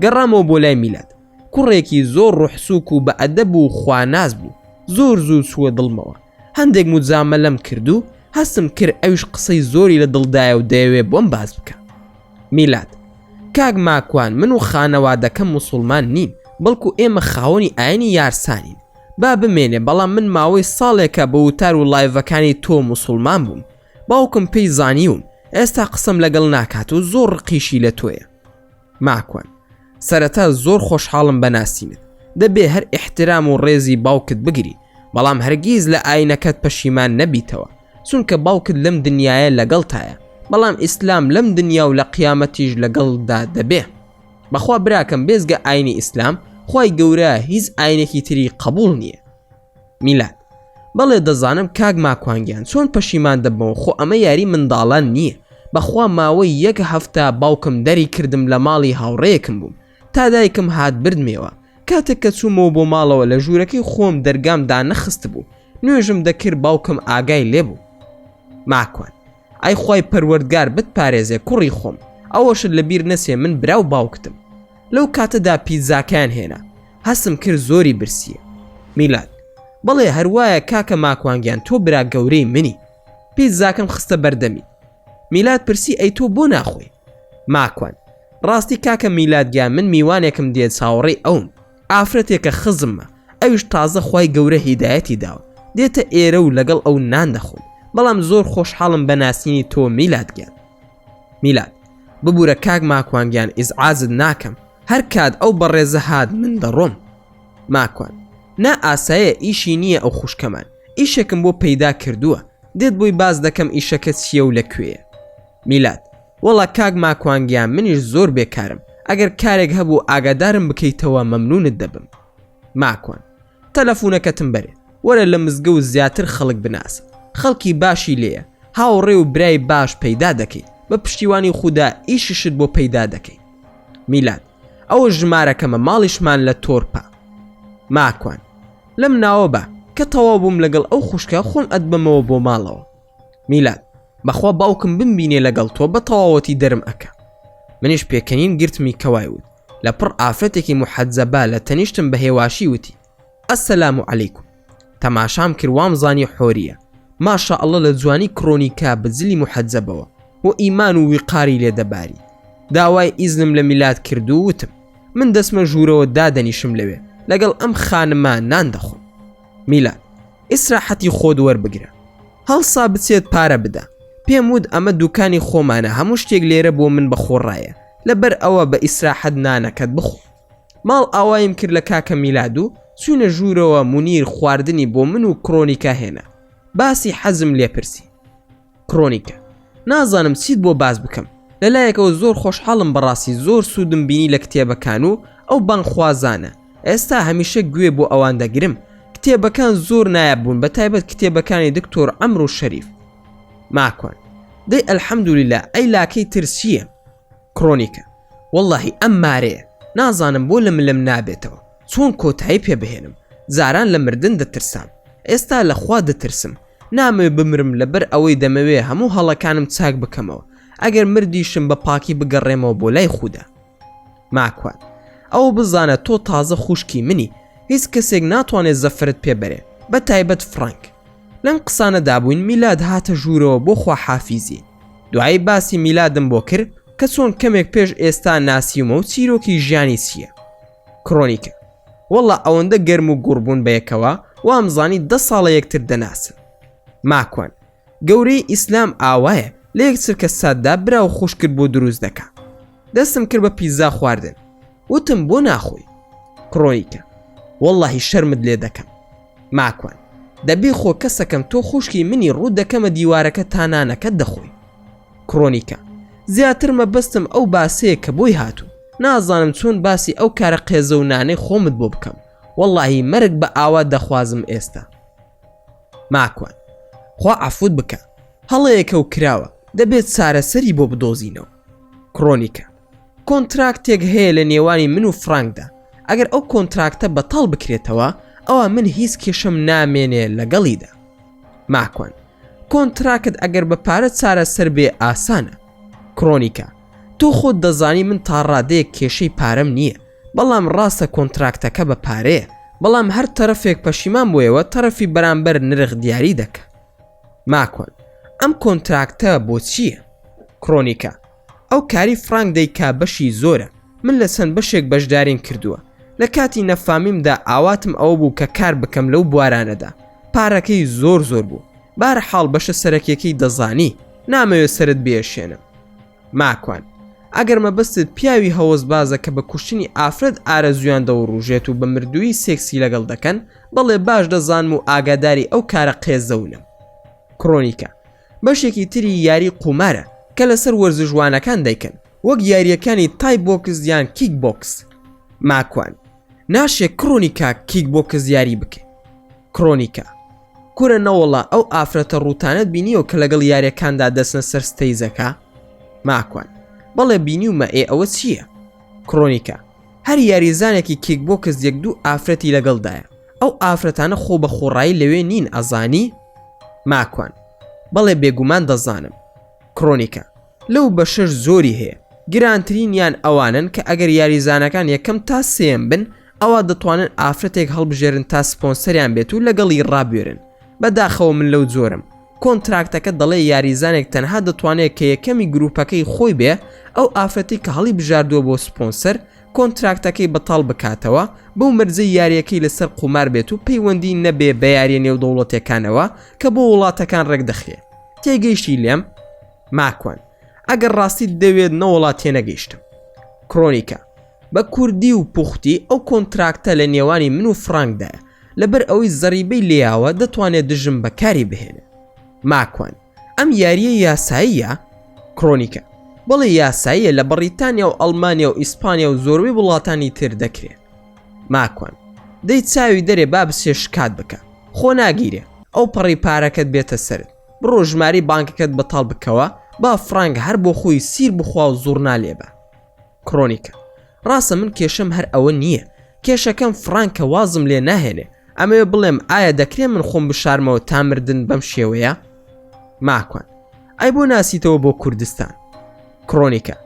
گەڕامەوە بۆ لای میلاد. کوڕێکی زۆر ڕوحسووک و بە ئەدەب و خواناس بوو. زۆر زوو چووە دڵمەوە. هەندێک موجامەلەم کرد و هەستم کرد ئەویش قسەی زۆری لە دڵدایە و دەیەوێ بۆم باس بکا. میلاد، کاک ماکوان من و خانەوادەکەم موسوڵمان نین، بەڵکو ئێمە خاوەنی ئاینی یارسانین. با بمێنێ بەڵام من ماوەی ساڵێکە بە وتار و لایڤەکانی تۆ موسوڵمان بووم. باوکم پێی زانیوم، ئێستا قسەم لەگەڵ ناکات و زۆر ڕقیشی لە تۆیە. ماکوان، سەرەتا زۆر خۆشحاڵم بە ناسینت، دەبێ هەر ئیحترام و ڕێزی باوکت بگری، بەڵام هەرگیز لە ئاینەکەت پەشیمان نەبیتەوە، چونکە باوکت لەم دنیایە لەگەڵتایە، بەڵام ئیسلام لەم دنیا و لە قیامەتیش لەگەڵتدا دەبێ. بەخوا براکەم بێزگە ئاینی ئیسلام، خوای گەورە هیچ ئاینێکی تری قبوڵ نییە. میلاد، بەڵێ دەزانم کاک ماکوان گیان چۆن پەشیمان دەبمەوە خۆ ئەمە یاری منداڵان نییە بەخوا ماوەی یەک هەفتە باوکم دەری کردم لە ماڵی هاوڕێیەکم بووم تا دایکم هات بردمێوە کاتێک کە چوومەوە بۆ ماڵەوە لە ژوورەکەی خۆم دەرگام دانەخستبوو نوێژم دەکرد باوکم ئاگای لێبوو ماکوان، ئای خوای پەروەردگار بتپارێزێ کوڕی خۆم ئەوەشت لەبیر نەچێ من برا و باوکتم لەو کاتەدا پیتزاکەیان هێنا هەستم کرد زۆری برسیە. میلاد، بەڵێ هەروایە کاکە ماکوان گیان تۆ برا گەورەی منی. پیتزاکەم خستە بەردەمی. میلاد پرسی ئەی تۆ بۆ ناخۆی؟ ماکوان، ڕاستی کاکە میلاد گیان من میوانێکم دێ چاوەڕێی ئەوم. ئافرەتێکە خزممە ئەویش تازە خوای گەورە هیدایەتی داوە دێتە ئێرە و لەگەڵ ئەو نان دەخۆین. بەڵام زۆر خۆشحاڵم بە ناسینی تۆ میلاد گیان. میلاد، ببورە کاک ماکوان گیان ئیزعاجت ناکەم. هەر کات ئەو بەڕێزە هات من دەڕۆم. ماکوان، نا ئاسایە ئیشی نییە ئەو خوشکەمان ئیشێکم بۆ پەیدا کردووە دێت بۆی باس دەکەم ئیشەکە چییە و لە کوێیە. میلاد، وەڵا کاک ماکوان گیان منیش زۆر بێکارم ئەگەر کارێک هەبوو ئاگادارم بکەیتەوە مەمنونت دەبم. ماکوان، تەلەفونەکەتم بەرێ وەرە لە مزگەوت زیاتر خەڵک بناسە خەڵکی باشی لێیە هاوڕێ و برای باش پەیدا دەکەی بە پشتیوانی خودا ئیشیشت بۆ پەیدا دەکەی. میلاد، ئەوە ژمارەکەمە ماڵیشمان لە تۆرپە. ماکوان، لەم ناوە بە، کە تەواو بووم لەگەڵ ئەو خوشکە خۆم ئەتبەمەوە بۆ ماڵەوە. میلاد، بەخوا باوکم بمبینێ لەگەڵ تۆ بە تەواوەتی دەرم ئەکا. منیش پێکەنین گرتمی کە وای وت. لە پڕ ئافرەتێکی موحەجەبە لە تەنیشتم بە هێواشی وتی، السلام علیکم. تەماشام کرد وامزانی حۆریە. ماشاء اللە لە جوانی کرۆنیکا بە جلی موحەجەبەوە. و ئیمان و ویقاری لێ دەباری. داوای ئیزنم لە میلاد کرد و وتم من دەچمە ژوورەوە دادەنیشم لەوێ لەگەڵ ئەم خانمە نان دەخۆم. میلاد، ئیسراحەتی خۆت وەربگرە. هەڵسا بچێت پارە بدا. پێم وت ئەمە دوکانی خۆمانە هەموو شتێک لێرە بۆ من بە خۆڕایە لەبەر ئەوە بە ئیسراحەت نانەکەت بخۆ. ماڵ ئاوایم کرد لە کاکە میلاد و چوینە ژوورەوە مونیر خواردنی بۆ من و کرۆنیکا هێنا. باسی حەزم لێ پرسی. کرۆنیکا، نازانم چیت بۆ باس بکەم، لەلایەکەوە زۆر خۆشحاڵم بەڕاستی زۆر سوودم بینی لە کتێبەکان و ئەو بانگخوازانە، ئێستا هەمیشە گوێ بۆ ئەوان دەگرم، کتێبەکان زۆر نایاب بوون بەتایبەت کتێبەکانی دکتۆر عەمرو شەریف. ماکوان، دەی الحمدللە، ئەی لاکەی تر چییە؟ کرۆنیکا، وەڵاهی ئەم مارەیە، نازانم بۆ لە ملم نابێتەوە، چۆن کۆتایی پێ بهێنم، جاران لە مردن دەترسام، ئێستا لە خوا دەترسم، نامەوێ بمرم لەبەر ئەوەی دەمەوێ هەموو هەڵەکانم چاک بکەمەوە ئەگەر مردیشم بە پاکی بگەڕێمەوە بۆ لای خودا. ماکوان، ئەوە بزانە تۆ تازە خوشکی منی هیچ کەسێک ناتوانێت زەفرت پێ بەرێ بە تایبەت فرانک. لەم قسانە دابووین میلاد هاتە ژوورەوە بۆ خواحافیزی. دوایی باسی میلادم بۆ کرد کە چۆن کەمێک پێش ئێستا ناسیومە و چیرۆکی ژیانی چییە. کرۆنیکە، وەڵا ئەوەندە گەرم و گوڕ بوون بەیەکەوە وامزانی دە ساڵە یەکتر دەناسن. ماکوان، گەورەی ئیسلام ئاوایە لە یەک چرکە ساتدا برا و خوشکت بۆ دروست دەکا. دەستم کرد بە پیتزا خواردن. وتم بۆ ناخۆی؟ کرۆنیکە، وەڵاهی شەرمت لێ دەکەم. ماکوان، دە بیخۆ کەسەکەم تۆ خوشکی منی ڕووت دەکەمە دیوارەکە تا نانەکەت دەخۆی. کرۆنیکا، زیاتر مەبەستم ئەو باسەیە کە بۆی هاتووم، نازانم چۆن باسی ئەو کارە قێزەونانەی خۆمت بۆ بکەم، وەڵاهی مەرگ بە ئاوا دەخوازم ئێستا. ماکوان، خوا عەفوت بکا، هەڵەیەکە و کراوە، دەبێت چارەسەری بۆ بدۆزینەوە. کرۆنیکا، کۆنتراکتێک هەیە لە نێوانی من و فرانکدا، ئەگەر ئەو کۆنتراکتە بەتاڵ بکرێتەوە، ئەوا من هیچ کێشەم نامێنێ لەگەڵیدا. ماکوان، کۆنتراکت ئەگەر بە پارە چارەسەر بێ ئاسانە. کرۆنیکا، تۆ خۆت دەزانی من تا ڕادەیەک کێشەی پارەم نییە، بەڵام ڕاستە کۆنتراکتەکە بە پارەیە، بەڵام هەر تەرەفێک پەشیمان بۆیەوە تەرەفی بەرامبەر نرخ دیاری دەکا. ماکوان، ئەم کۆنتراکتە بۆ چییە؟ کرۆنیکا، ئەو کاری فرانک دەیکا بەشی زۆرە من لە چەند بەشێک بەشداریم کردووە لە کاتی نەفامیمدا ئاواتم ئەوە بوو کە کار بکەم لەو بوارانەدا پارەکەی زۆر زۆر بوو بارحاڵ بەشە سەرەکیەکەی دەزانی نامەوێ سەرت بێشێنم ماکوان ئەگەر مەبەستت پیاوی هەوەسبازە کە بە کوشتنی ئافرەت ئارەزویان دەوڕوژێت و بە مردوویی سێکسی لەگەڵ دەکەن بەڵێ باش دەزانم و ئاگاداری ئەو کارە قێزەونم کرۆنیکا بەشێکی تری یاری قومارە کە لەسەر وەرزشوانەکان دەیکەن وەک یارییەکانی تای بۆکس یان کیک بۆکس. ماکوان، ناشێ کرۆنیکا کیک بۆکس یاری بکەی. کرۆنیکا، کورە نەوەڵا ئەو ئافرەتە ڕووتانەت بینیوە کە لەگەڵ یاریەکاندا دەچنە سەر ستەیجەکە؟ ماکوان، بەڵێ بینیومە ئێ ئەوە چییە؟ کرۆنیکا، هەر یاریزانێکی کیک بۆکس یەک دوو ئافرەتی لەگەڵدایە ئەو ئافرەتانە خۆ بە خۆڕایی لەوێ نین ئەزانی؟ ماکوان، بەڵێ بێگومان دەزانم. کرۆنیکا، لەو بەشەش زۆری هەیە، گرانترینیان ئەوانەن کە ئەگەر یاریزانەکان یەکەم تا سێیەم بن ئەوا دەتوانن ئافرەتێک هەڵبژێرن تا سپۆنسەریان بێت و لەگەڵی ڕابوێرن، بەداخەوە من لەو جۆرەم، کۆنتراکتەکە دەڵێ یاریزانێک تەنها دەتوانێت کە یەکەمی گروپەکەی خۆی بێ، ئەو ئافرەتەی کە هەڵیبژاردووە بۆ سپۆنسەر کۆنتراکتەکەی بەتاڵ بکاتەوە بەو مەرجەی یاریەکەی لەسەر قومار بێت و پەیوەندی نەبێ بە یاریە نێودەوڵەتیەکانەوە کە بۆ وڵاتەکان ڕێکدەخرێ. تێگەیشتی لێم؟ ماکوان، ئەگەر ڕاستیت دەوێت نەوەڵا تێنەگەیشتم. کرۆنیکا، بە کوردی و پوختی ئەو کۆنتراکتە لە نێوانی من و فرانکدایە لەبەر ئەوەی زەریبەی لێیاوە دەتوانێ دژم بەکاری بهێنێ. ماکوان، ئەم یارییە یاساییە؟ کرۆنیکا، بەڵێ یاساییە لە بەڕیتانیا و ئەڵمانیا و ئیسپانیا و زۆربەی وڵاتانی تر دەکرێ. ماکوان، دەی چاوی دەرێ با بچێ شکات بکا. خۆ ناگیرێ ئەو پەڕی پارەکەت بێتە سەرت. بڕۆ ژمارەی بانکەکەت بەتاڵ بکەوە با فرانک هەر بۆ خۆی سیر بخوا و زوڕنا لێبا. کرۆنیکا، ڕاستە من کێشەم هەر ئەوە نییە. کێشەکەم فرانکە وازم لێ ناهێنێ. ئەمەوێ بڵێم ئایا دەکرێ من خۆم بشارمەوە تا مردن بەم شێوەیە؟ ماکوان، ئەی بۆ ناسیتەوە بۆ کوردستان؟ کرۆنیکا،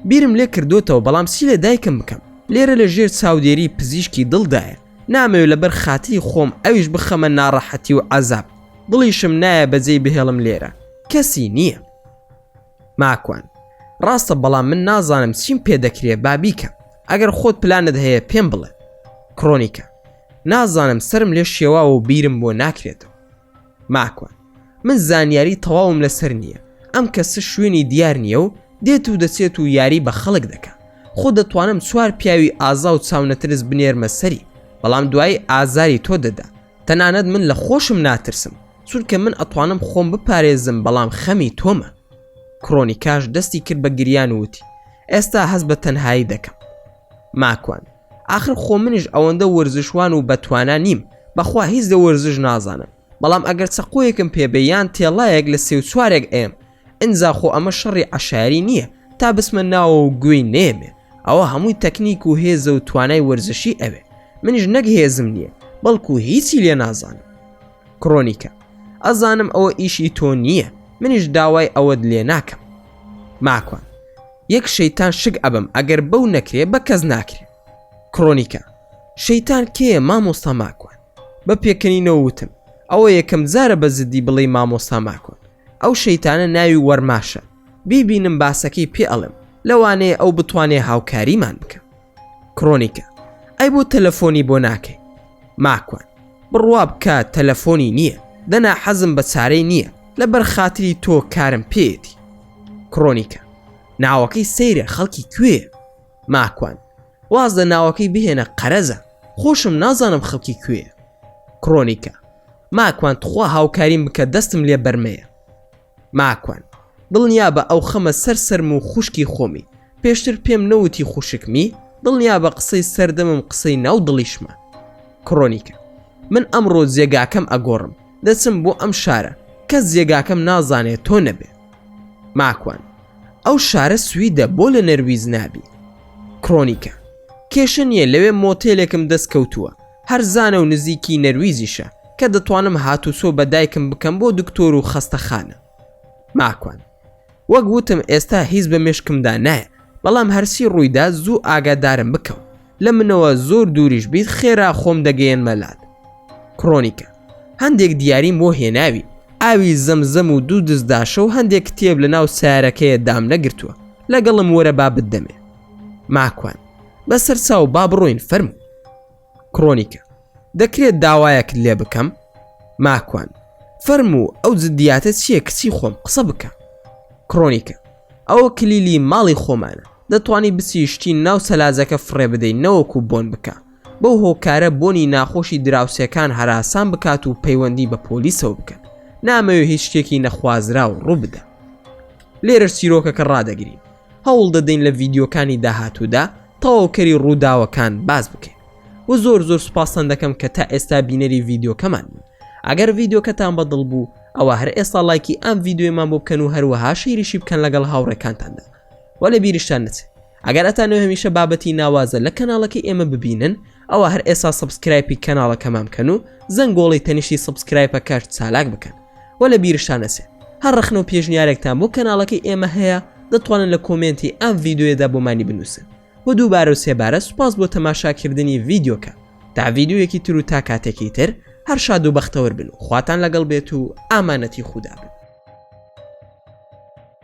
بیرم لێ کردۆتەوە بەڵام چی لە دایکم بکەم؟ لێرە لە ژێر چاودێری پزیشکی دڵدایە، نامەوێ لەبەر خاتری خۆم ئەویش بخەمە ناڕەحەتی و عەزاب، دڵیشم نایە بەجێی بهێڵم لێرە کەسی نییە. ماکوان، ڕاستە بەڵام من نازانم چیم پێ دەکرێ با بیکەم ئەگەر خۆت پلانت هەیە پێم بڵێ. کرۆنیکا، نازانم سەرم لێ شێواوە و بیرم بۆ ناکرێتەوە. ماکوان، من زانیاری تەواوم لەسەر نییە ئەم کەسە شوێنی دیار نییە و دێت و دەچێت و یاری بە خەڵک دەکا خۆ دەتوانم چوار پیاوی ئازا و چاونەترس بنێرمە سەری بەڵام دوایی ئازاری تۆ دەدا تەنانەت من لە خۆشم ناترسم چونکە من ئەتوانم خۆم بپارێزم بەڵام خەمی تۆمە کرۆنیکاش دەستی کرد بە گریان و وتی ئێستا هەست بە تەنهایی دەکەم ماکوان ئاخر خۆ منیش ئەوەندە وەرزشوان و بەتوانا نیم بەخوا هیچ لە وەرزش نازانم بەڵام ئەگەر چەقۆیەکم پێ بێ یان تێڵایەک لە سێ و چوارێک ئەیەم ئینجا خۆ ئەمە شەڕی عەشایەری نییە تا بچمە ناوە و گوێی نەیەمێ ئەوە هەمووی تەکنیک و هێزە و توانای وەرزشی ئەوێ منیش نەک هێزم نییە بەڵکو هیچی لێ نازانم کرۆنیکە ئەزانم ئەوە ئیشی تۆ نییە منیش داوای ئەوەت لێ ناکەم ماکوان یەک شەیتان شک ئەبم ئەگەر بەو نەکرێ بە کەس ناکرێ کرۆنیکە شەیتان کێیە مامۆستا ماکوان بە پێکەنینەوە وتم ئەوە یەکەم جارە بە جدی بڵێی مامۆستا ماکوان ئەو شەیتانە ناوی وەرماشە بیبینم باسەکەی پێ ئەڵێم لەوانەیە ئەو بتوانێ هاوکاریمان بکە کرۆنیکە ئەی بۆ تەلەفۆنی بۆ ناکەی ماکوان بڕوا بکە تەلەفۆنی نییە دەنا حەزم بە چارەی نییە لەبەر خاتری تۆ کارم پێیەتی کرۆنیکە ناوەکەی سەیرە خەڵکی کوێیە ماکوان واز لە ناوەکەی بهێنە قەرەزە خۆشم نازانم خەڵکی کوێیە کرۆنیکە ماکوان تخوا هاوکاریم بکە دەستم لێ بەرمەیە ماکوان دڵنیابە ئەو خەمە سەر سەرم و خوشکی خۆمی پێشتر پێم نەوتی خوشکمی دڵنیابە قسەی سەردەمم قسەی ناو دڵیشمە کرۆنیکە من ئەمڕۆ جێگاکەم ئەگۆڕم دەچم بۆ ئەم شارە کەس جێگاکەم نازانێ تۆ نەبێ ماکوان ئەو شارە سویدە بۆ لە نەرویج نابی کرۆنیکە کێشە نییە لەوێ مۆتێلێکم دەست کەوتووە هەرزانە و نزیکی نەرویجیشە کە دەتوانم هاتوچۆ بە دایکم بکەم بۆ دکتۆر و خەستەخانە ماکوان وەک وتم ئێستا هیچ بە مێشکمدا نایە بەڵام هەرچی ڕوویدا زوو ئاگادارم بکەوە لە منەوە زۆر دووریش بیت خێرا خۆم دەگەیەنمە لات کرۆنیکە هەندێک دیاریم بۆ هێناوی ئاوی زەمزەم و دوو دزداشە و هەندێک کتێب لە ناو سارەکەیە دام نەگرتووە لەگەڵم وەرە با بتدەمێ ماکوان بەسەر چاو با بڕۆین فەرموو کرۆنیکە دەکرێت داوایەکت لێ بکەم ماکوان فەرموو ئەو جدیاتە چییە کچی خۆم قسە بکە کرۆنیکە ئەوە کلیلی ماڵی خۆمانە دەتوانی بچی شتی ناو سەلاجەکە فڕێ بدەی نەوەکو بۆن بکە بەو هۆکارە بۆنی ناخۆشی دراوسێکان هەراسان بکات و پەیوەندی بە پۆلیسەوە بکەن نامەوێ هیچ شتێکی نەخوازراو ڕووبدا لێرەش چیرۆکەکە ڕادەگرین هەوڵ دەدەین لە ڤیدیۆکانی داهاتوودا تەواوکەری ڕووداوەکان باس بکەین و زۆر زۆر سوپاستان دەکەم کە تا ئێستا بینەری ڤیدیۆکەمان بوون ئەگەر ڤیدیۆکەتان بەدڵ بوو ئەوە هەر ئێستا ڵایکی ئەم ڤیدیۆیمان بۆ بکەن و هەروەها share یشی بکەن لەگەڵ هاوڕێکانتاندا وە لە بیریشتان نەچێت ئەگەر ئەتانەوێ هەمیشە بابەتی ناوازە لە کەناڵەکەی ئێمە ببینن ئەوە هەر ئێستا subscribe ی کەناڵەکەمان بکەن و زەنگۆڵی تەنیشتی subscribe ەکەش چالاک بکەن وە لە بیرشتان نەچێت هەر ڕەخنە و پێشنیارێکتان بۆ کەناڵەکەی ئێمە هەیە دەتوانن لە comment ی ئەم ڤیدیۆیەدا بۆمانی بنووسن و دووبارە و سێبارە سوپاس بۆ تەماشاکردنی ڤیدیۆکە تا ڤیدیۆیەکی تر و تا کاتێکی تر هەر شاد و بەختەوەر بن و خواتان لەگەڵ بێت و ئامانەتی خودا بن.